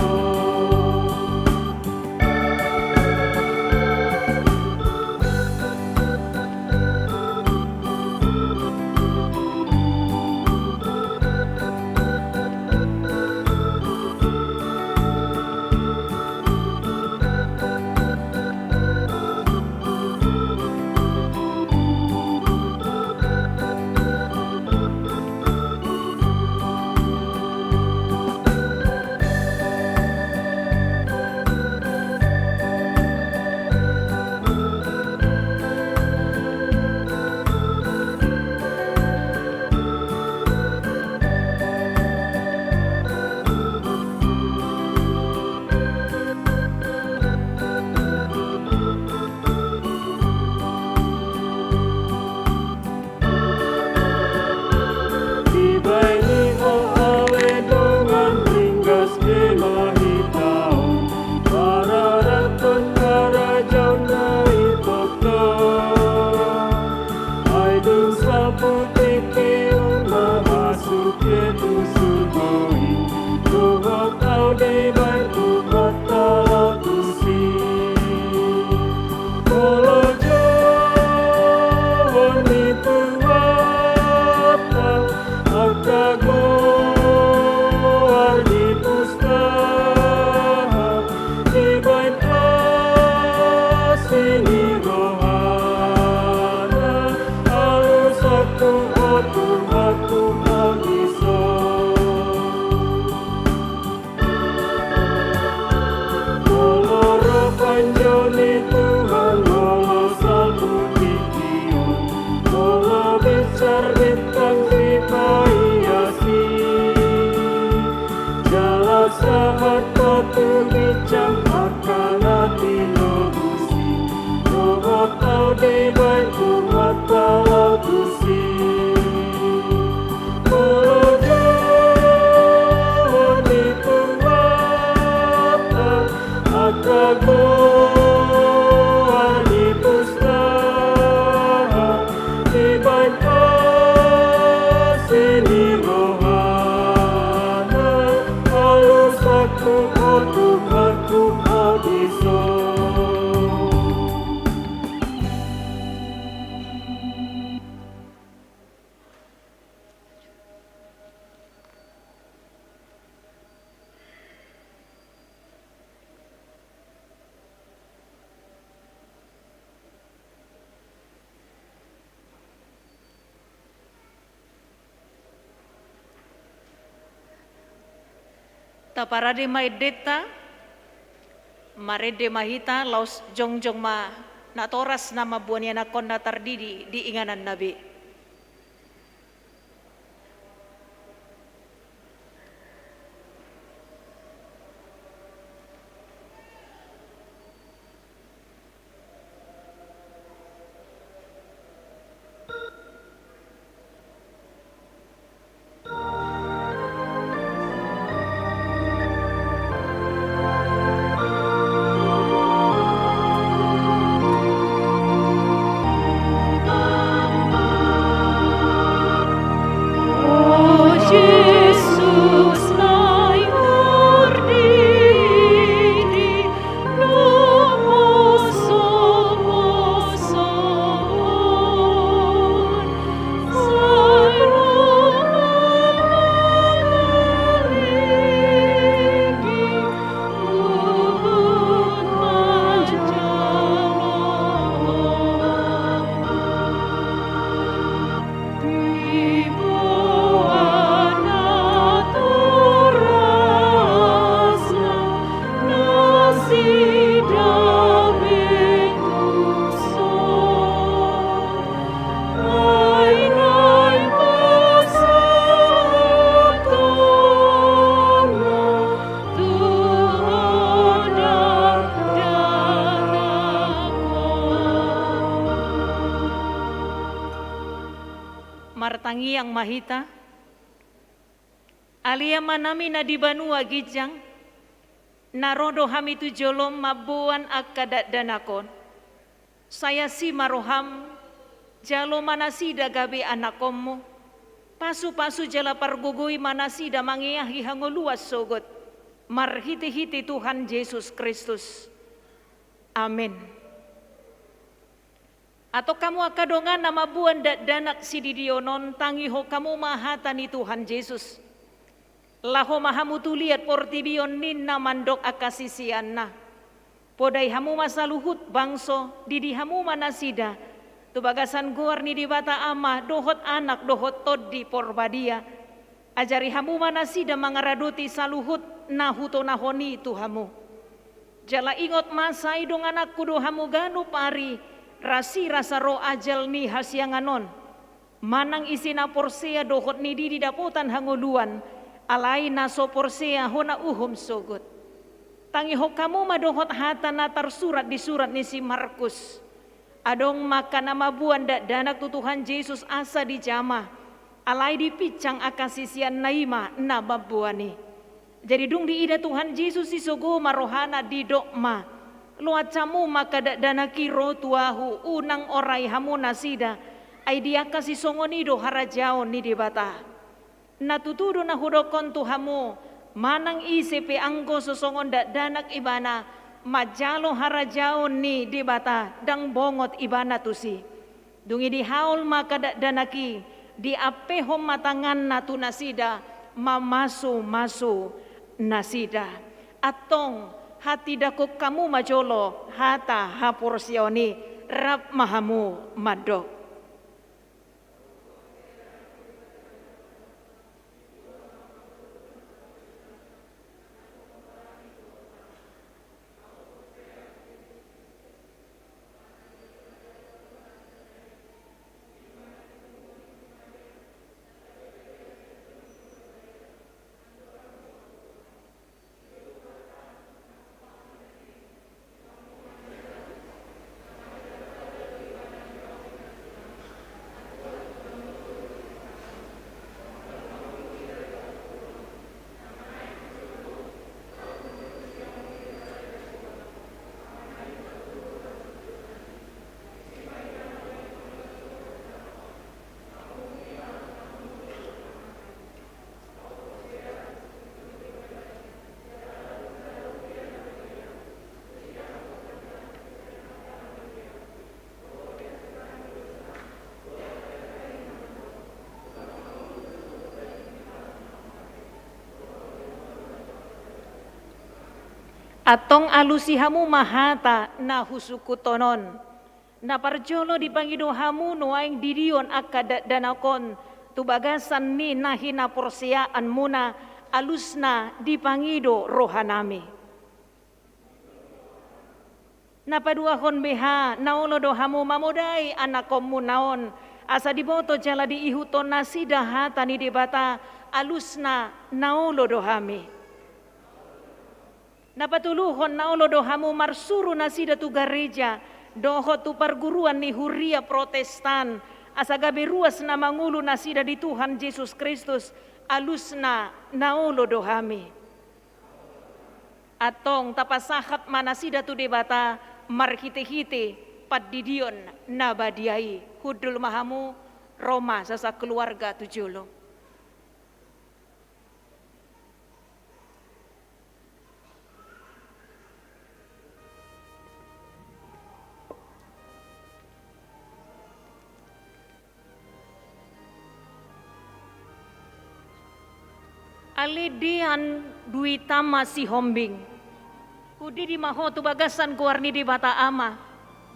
Dibaen i ho ale dongan ringgas, hela hita on pararathon harajaon na i tongtong. Ai dung salpu tingki on ma masuk i tu surgo i, dohot au dibaen Tuhanta laho tusi. Molo joloan ni Tuhanta angka goar ni pustaha, dibaen asi ni rohana, alusanku o Tuhanku, au dison. Molo ro panjou ni Tuhan, molo salpu tingki on, molo binsar bintang dipaiasi, jala sahat ma tu ginjang angka na tinobus i, dohot au dibaen Tuhanta laho tusi. Molo joloan ni Tuhanta angka goar ni pustaha, dibaen asi ni rohana, alusanku o Tuhanku, au dison. Taparade ma endenta, marende ma hita, laos jongjong ma natoras na mamboan ianakhon na tardidi di ingananna be. Martangiang ma hita. Ale Amanami na di banua ginjang, na ro do hami tu jolom mamboan angka dakdanak on. Sai asi ma roham, jalo ma nasida gabe anakkonmu. Pasupasu jala pargogoi ma nasida mangeahi hangoluan sogot. Marhitehite Tuhan Jesus Kristus. Amen. Antong hamu angka dongan na mamboan dakdanak sididion on, tangihon hamu ma hata ni Tuhan Jesus. Laho ma hamu tu liat portibi on ninna mandok angka siseanna. Podai hamu ma saluhut bangso, didi hamu ma nasida tu bagasan goar ni Debata Ama dohot Anak dohot Tondi Porbadia. Ajari hamu ma nasida mangaradoti saluhut na hutonahon i tu hamu. Jala ingot ma, sai dongananku do hamu ganup ari, rasirasa ro ajal ni hasiangan on. Manang ise na porsea dohot na didi dapotan hangoluan, alai na so porsea hona uhum sogot. Tangihon hamu ma dohot hata na tarsurat di surat ni si Markus. Adong ma angka na mamboan dakdanak tu Tuhan Jesus asa dijama, alai dipinsang angka siseanna i ma na mamboan i. Jadi dung diida Tuhan Jesus i, sogo ma rohana, didok ma: Loas hamu ma angka dakdanak i ro tu Ahu, unang orai hamu nasida, ai di angka sisongon i do harajaon ni Debata. Na tutu do na hudokkon tu hamu, manang ise pe anggo so songon dakdanak ibana, manjalo harajaon ni Debata, ndang bongot ibana tusi. Dung i dihaol ma angka dakdanak i, diampehon ma tanganna tu nasida, mamasumasu nasida. Antong, hatindangkon hamu ma jolo hata haporseaon i, rap ma hamu mandok. Antong alusi hamu ma hata na husungkunhon on. Na parjolo dipangido hamu nuaeng didion angka dakdanak on tu bagasan ni na hinaporseaanmuna, alusna dipangido rohanami. Na paduahon beha, na olo do hamu mamodai anakkonmuna on, asa diboto jala diihuthon nasida hata ni Debata, alusna na olo do hami. Na patoluhon, na olo do hamu marsuru nasida tu gareja dohot tu parguruan ni huria Protestan, asa gabe ruas na mangolu nasida di Tuhan Jesus Kristus, alusna na olo do hami. Antong tapasahat ma nasida tu Debata marhitehite pandidion na badia i. Hundul ma hamu, ro ma sasakeluarga tu jolo. Ale Dean Dwi Tama Sihombing, hudidi ma ho tu bagasan goar ni Debata Ama,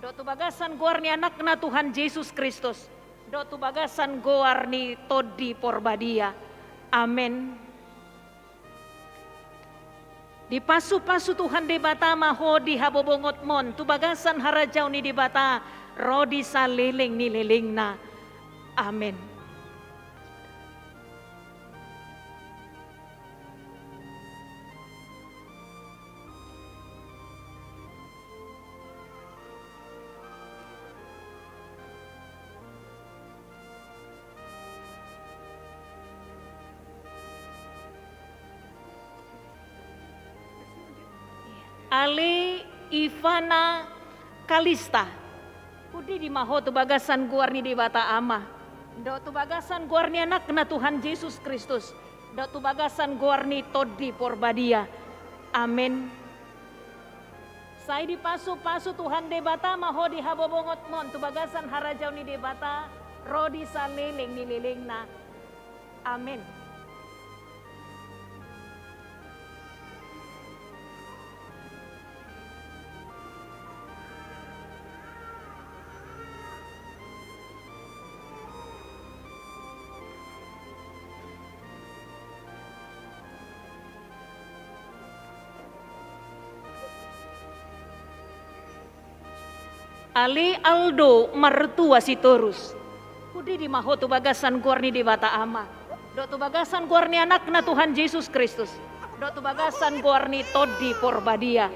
dohot tu bagasan goar ni Anakna Tuhan Jesus Kristus, dohot tu bagasan goar ni Tondi Porbadia. Amen. Dipasupasu Tuhan Debata ma ho di habobongonmon tu bagasan harajaon ni Debata ro di saleleng ni lelengna. Amen. Ale Ivana Kalista, hudidi ma ho tu bagasan goar ni Debata Ama, dohot tu bagasan goar ni Anakna Tuhan Jesus Kristus, dohot tu bagasan goar ni Tondi Porbadia. Amen. Sai dipasupasu Tuhan Debata ma ho di habobongonmon tu bagasan harajaon ni Debata, ro di saleleng ni lelengna. Amen. Ale Aldo Martua Sitorus, hudidi ma ho tu bagasan goar ni Debata Ama, dohot tu bagasan goar ni Anakna Tuhan Jesus Kristus, dohot tu bagasan goar ni Tondi Porbadia.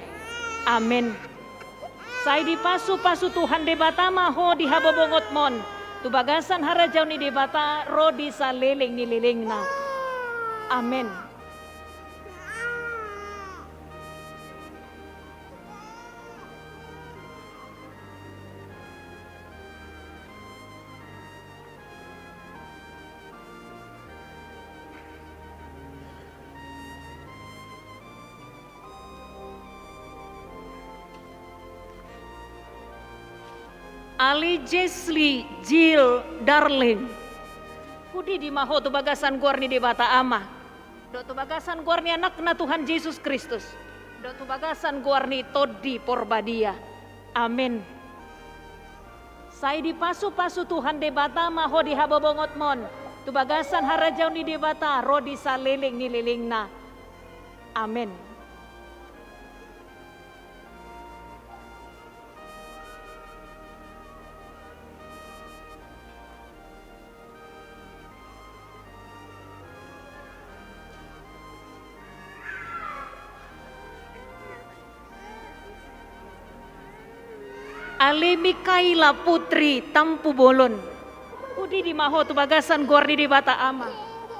Amen. Sai dipasupasu Tuhan Debata ma ho di habobongonmon tu bagasan harajaon ni Debata, ro di saleleng ni lelengna. Amen. Ale Jesli Jill Darling, hudidi ma ho tu bagasan goar ni Debata Ama, dohot tu bagasan goar ni Anakna Tuhan Jesus Kristus, dohot tu bagasan goar ni Tondi Porbadia. Amen. Sai dipasupasu Tuhan Debata ma ho di habobongonmon tu bagasan harajaon ni Debata, ro di saleleng ni lelengna. Amen. Ale Mikaela Putri Tampubolon, hudidi ma ho tu bagasan goar ni Debata Ama,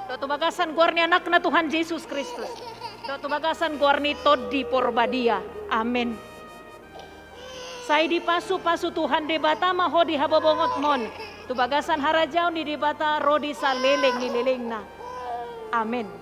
dohot tu bagasan goar ni Anakna Tuhan Jesus Kristus, dohot tu bagasan goar ni Tondi Porbadia. Amen. Sai dipasupasu Tuhan Debata ma ho di habobongonmon tu bagasan harajaon ni Debata, ro di saleleng ni lelengna. Amen.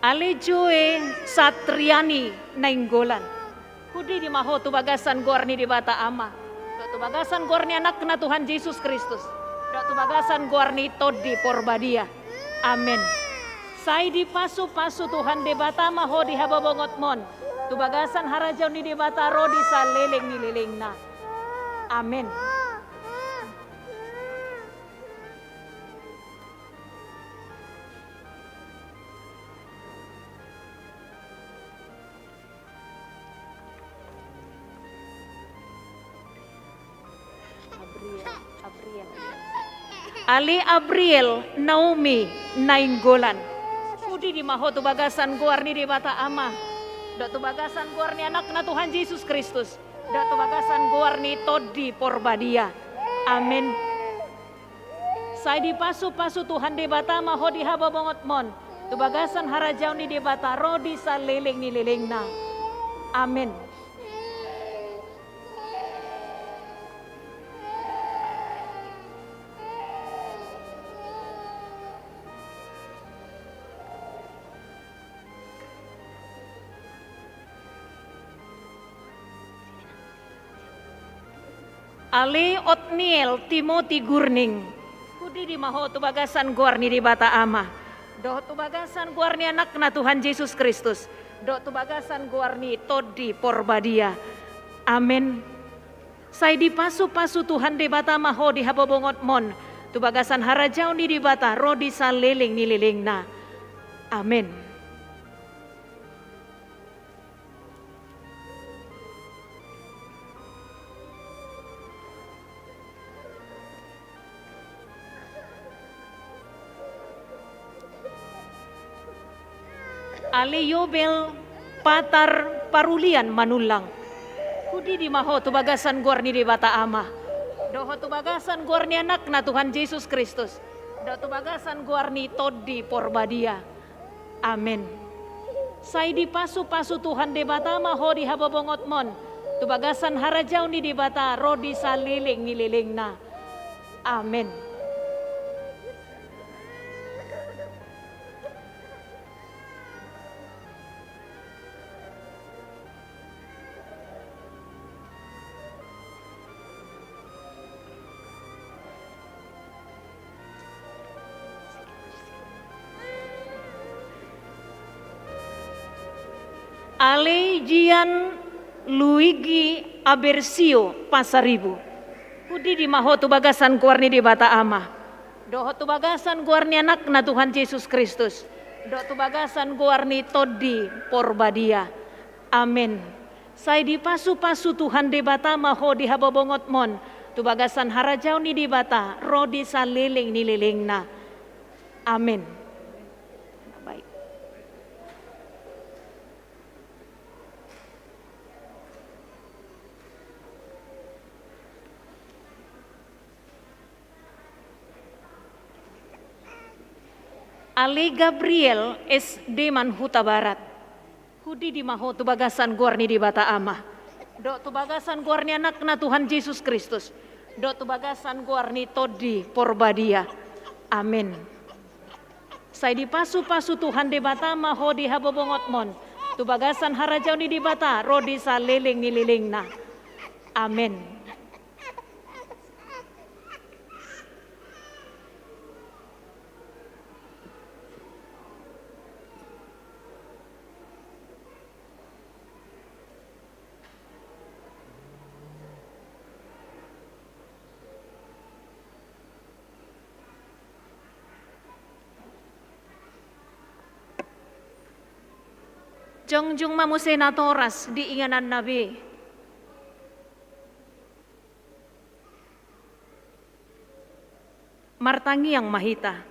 Ale Joe Satriani Nainggolan, hudidi ma ho tu bagasan goar ni Debata Ama, dohot tu bagasan goar ni Anakna Tuhan Jesus Kristus, dohot tu bagasan goar ni Tondi Porbadia. Amen. Sai dipasupasu Tuhan Debata ma ho di habobongonmon tu bagasan harajaon ni Debata, ro di saleleng ni lelengna. Amen. Ale Abriel Naomi Nainggolan, hudidi ma ho tu bagasan goar ni Debata Ama, dohot tu bagasan goar ni Anakna Tuhan Jesus Kristus, dohot tu bagasan goar ni Tondi Porbadia. Amen. Sai dipasupasu Tuhan Debata ma ho di habobongonmon tu bagasan harajaon ni Debata, ro di saleleng ni lelengna. Amen. Ale Otniel Timothy Gurning, hudidi ma ho tu bagasan goar ni Debata Ama, dohot tu bagasan goar ni Anakna Tuhan Jesus Kristus, dohot tu bagasan goar ni Tondi Porbadia. Amen. Sai dipasupasu Tuhan Debata ma ho di habobongonmon tu bagasan harajaon ni Debata, ro di saleleng ni lelengna. Amen. Ale Yobel Patar Parulian Manullang. Hudidi ma ho tu bagasan goar ni Debata Ama, dohot tu bagasan goar ni Anakna Tuhan Jesus Kristus, dohot tu bagasan goar ni Tondi Porbadia. Amen. Sai dipasupasu Tuhan Debata ma ho di habobongotmon, tu bagasan harajaon ni Debata ro di saleleng ni lelengna. Amen. Ale Gian Luigi Abersio Pasaribu. Hudidi ma ho tu bagasan goar ni Debata Ama, dohot tu bagasan goar ni Anakna Tuhan Jesus Kristus, dohot tu bagasan goar ni Tondi Porbadia. Amen. Sai dipasupasu Tuhan Debata ma ho di habobongotmon, tu bagasan harajaon ni Debata ro di saleleng ni lelengna. Amen. Baik. Ale Gabriel S. Deman Hutabarat. Hudidi ma ho tu bagasan goar ni Debata Ama, dohot tu bagasan goar ni Anakna Tuhan Jesus Kristus, dohot tu bagasan goar ni Tondi Porbadia. Amen. Sai dipasupasu Tuhan Debata ma ho di habobongotmon, tu bagasan harajaon ni Debata ro di saleleng ni lelengna. Amen. Jongjong ma muse natoras di ingananna be. Martangiang ma hita.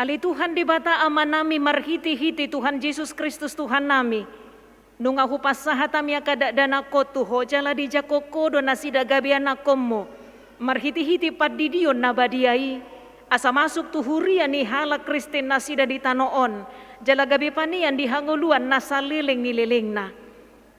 Ale Tuhan Debata Amanami, marhitehite Tuhan Jesus Kristus Tuhannami, nunga hupasahat hami angka dakdanak on tu Ho jala dijangkon Ho do nasida gabe anakkonmu, marhitehite pandidion na badia i, asa masuk tu huria ni halak Kristen nasida di tano on, jala gabe panean di hangoluan na saleleng ni lelengna.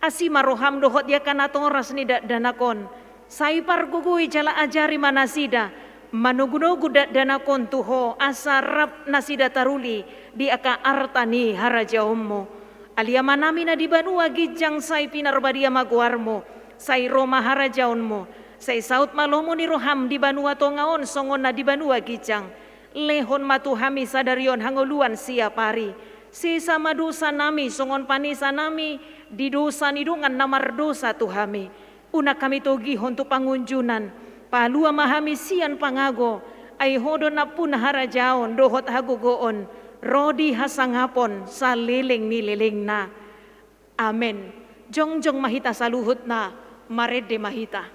Asi ma roham dohot di angka natoras ni dakdanak on, sai pargogoi jala ajari ma nasida manogunogu dakdanak on tu Ho, asa rap nasida taruli di angka arta ni harajaonmu. Ale Amanami na di banua ginjang, sai pinarbadia ma goarmu, sai ro ma harajaonmu, sai saut ma lomo ni roham di banua tonga on songon na di banua ginjang. Lehon ma tu hami sadari on hangoluan siapari. Sesa ma dosanami songon panesanami di dosa ni dongan na mardosa tu hami. Unang hami togihon tu pangunjunan. Palua ma hami sian pangago. Ai Ho do nampuna harajaon dohot hagogoon ro di hasangapon saleleng ni lelengna. Amen. Jongjong ma hita saluhutna, marende ma hita.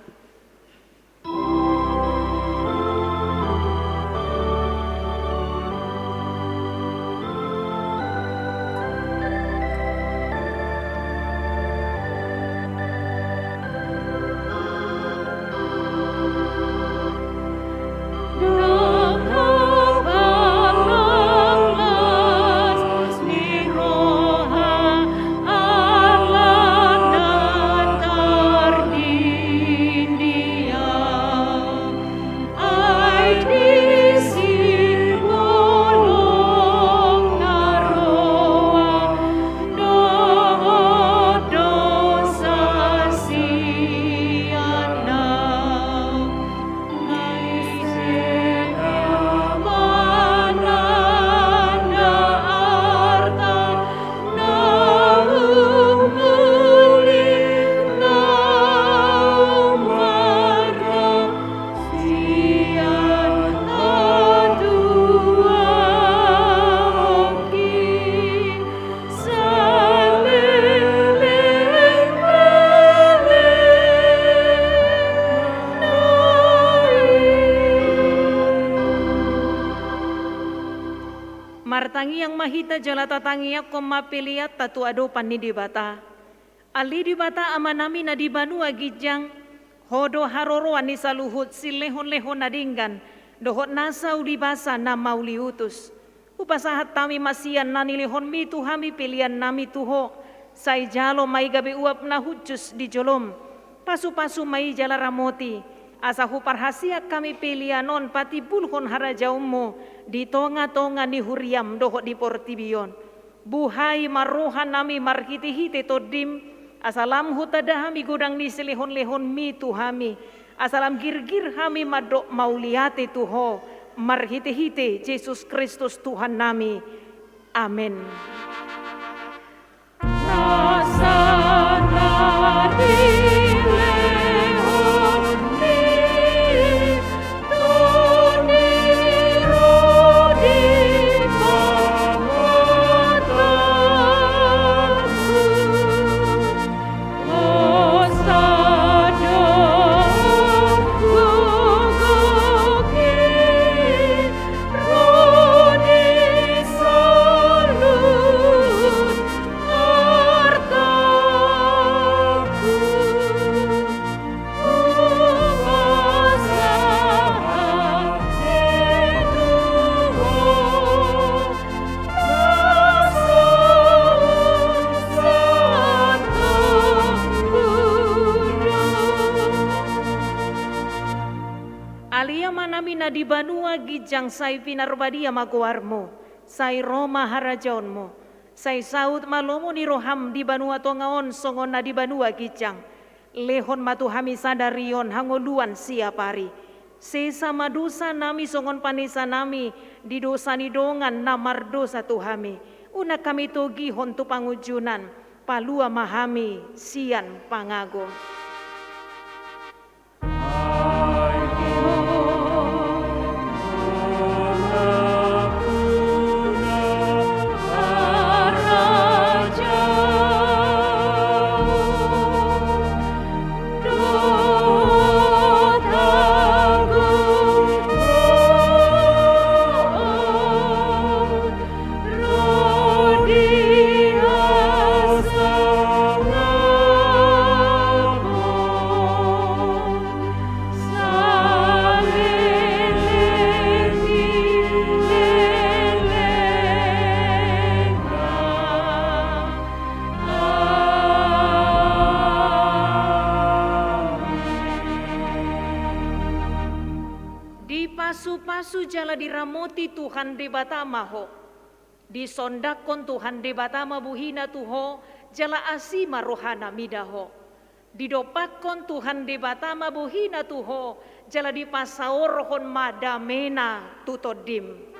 Martangiang ma hita jala tatangiangkon ma peleanta tu adopan ni Debata. Ale Debata Amanami na di banua ginjang, Ho do haroroan ni saluhut silehonlehon na denggan dohot nasa ulibasa na mauliutus. Hupasahat hami ma sian na nilehonMi tu hami peleannami tu Ho, sai jalo ma i gabe uap na hushus di joloM. Pasupasu ma i jala ramoti, asa huparhaseang hami pelean on patimbulhon harajaonMu di tongatonga ni huriaM dohot di portibi on. Buhai ma rohanami marhitehite TondiM, asa lam hutanda hami godang ni silehonlehonMi tu hami, asa lam girgir hami mandok mauliate tu Ho, marhitehite Jesus Kristus Tuhannami. Amen. Ale Amanami na di banua ginjang, sai pinarbadia ma goarMu, sai ro ma harajaonMu, sai saut ma lomo ni rohaM di banua tonga on songon na di banua ginjang. Lehon ma tu hami sadari on hangoluan siapari. Sesa ma dosanami songon panesanami di dosa ni dongan na mardosa tu hami. Unang hami togihon tu pangunjunan, palua ma hami sian pangago. Dipasupasu jala diramoti Tuhan Debata ma ho. Disondangkon Tuhan Debata ma bohiNa tu ho, jala asi ma rohaNa mida ho. Didompakkon Tuhan Debata ma bohiNa tu ho, jala dipasaorhon ma dameNa tu tondim.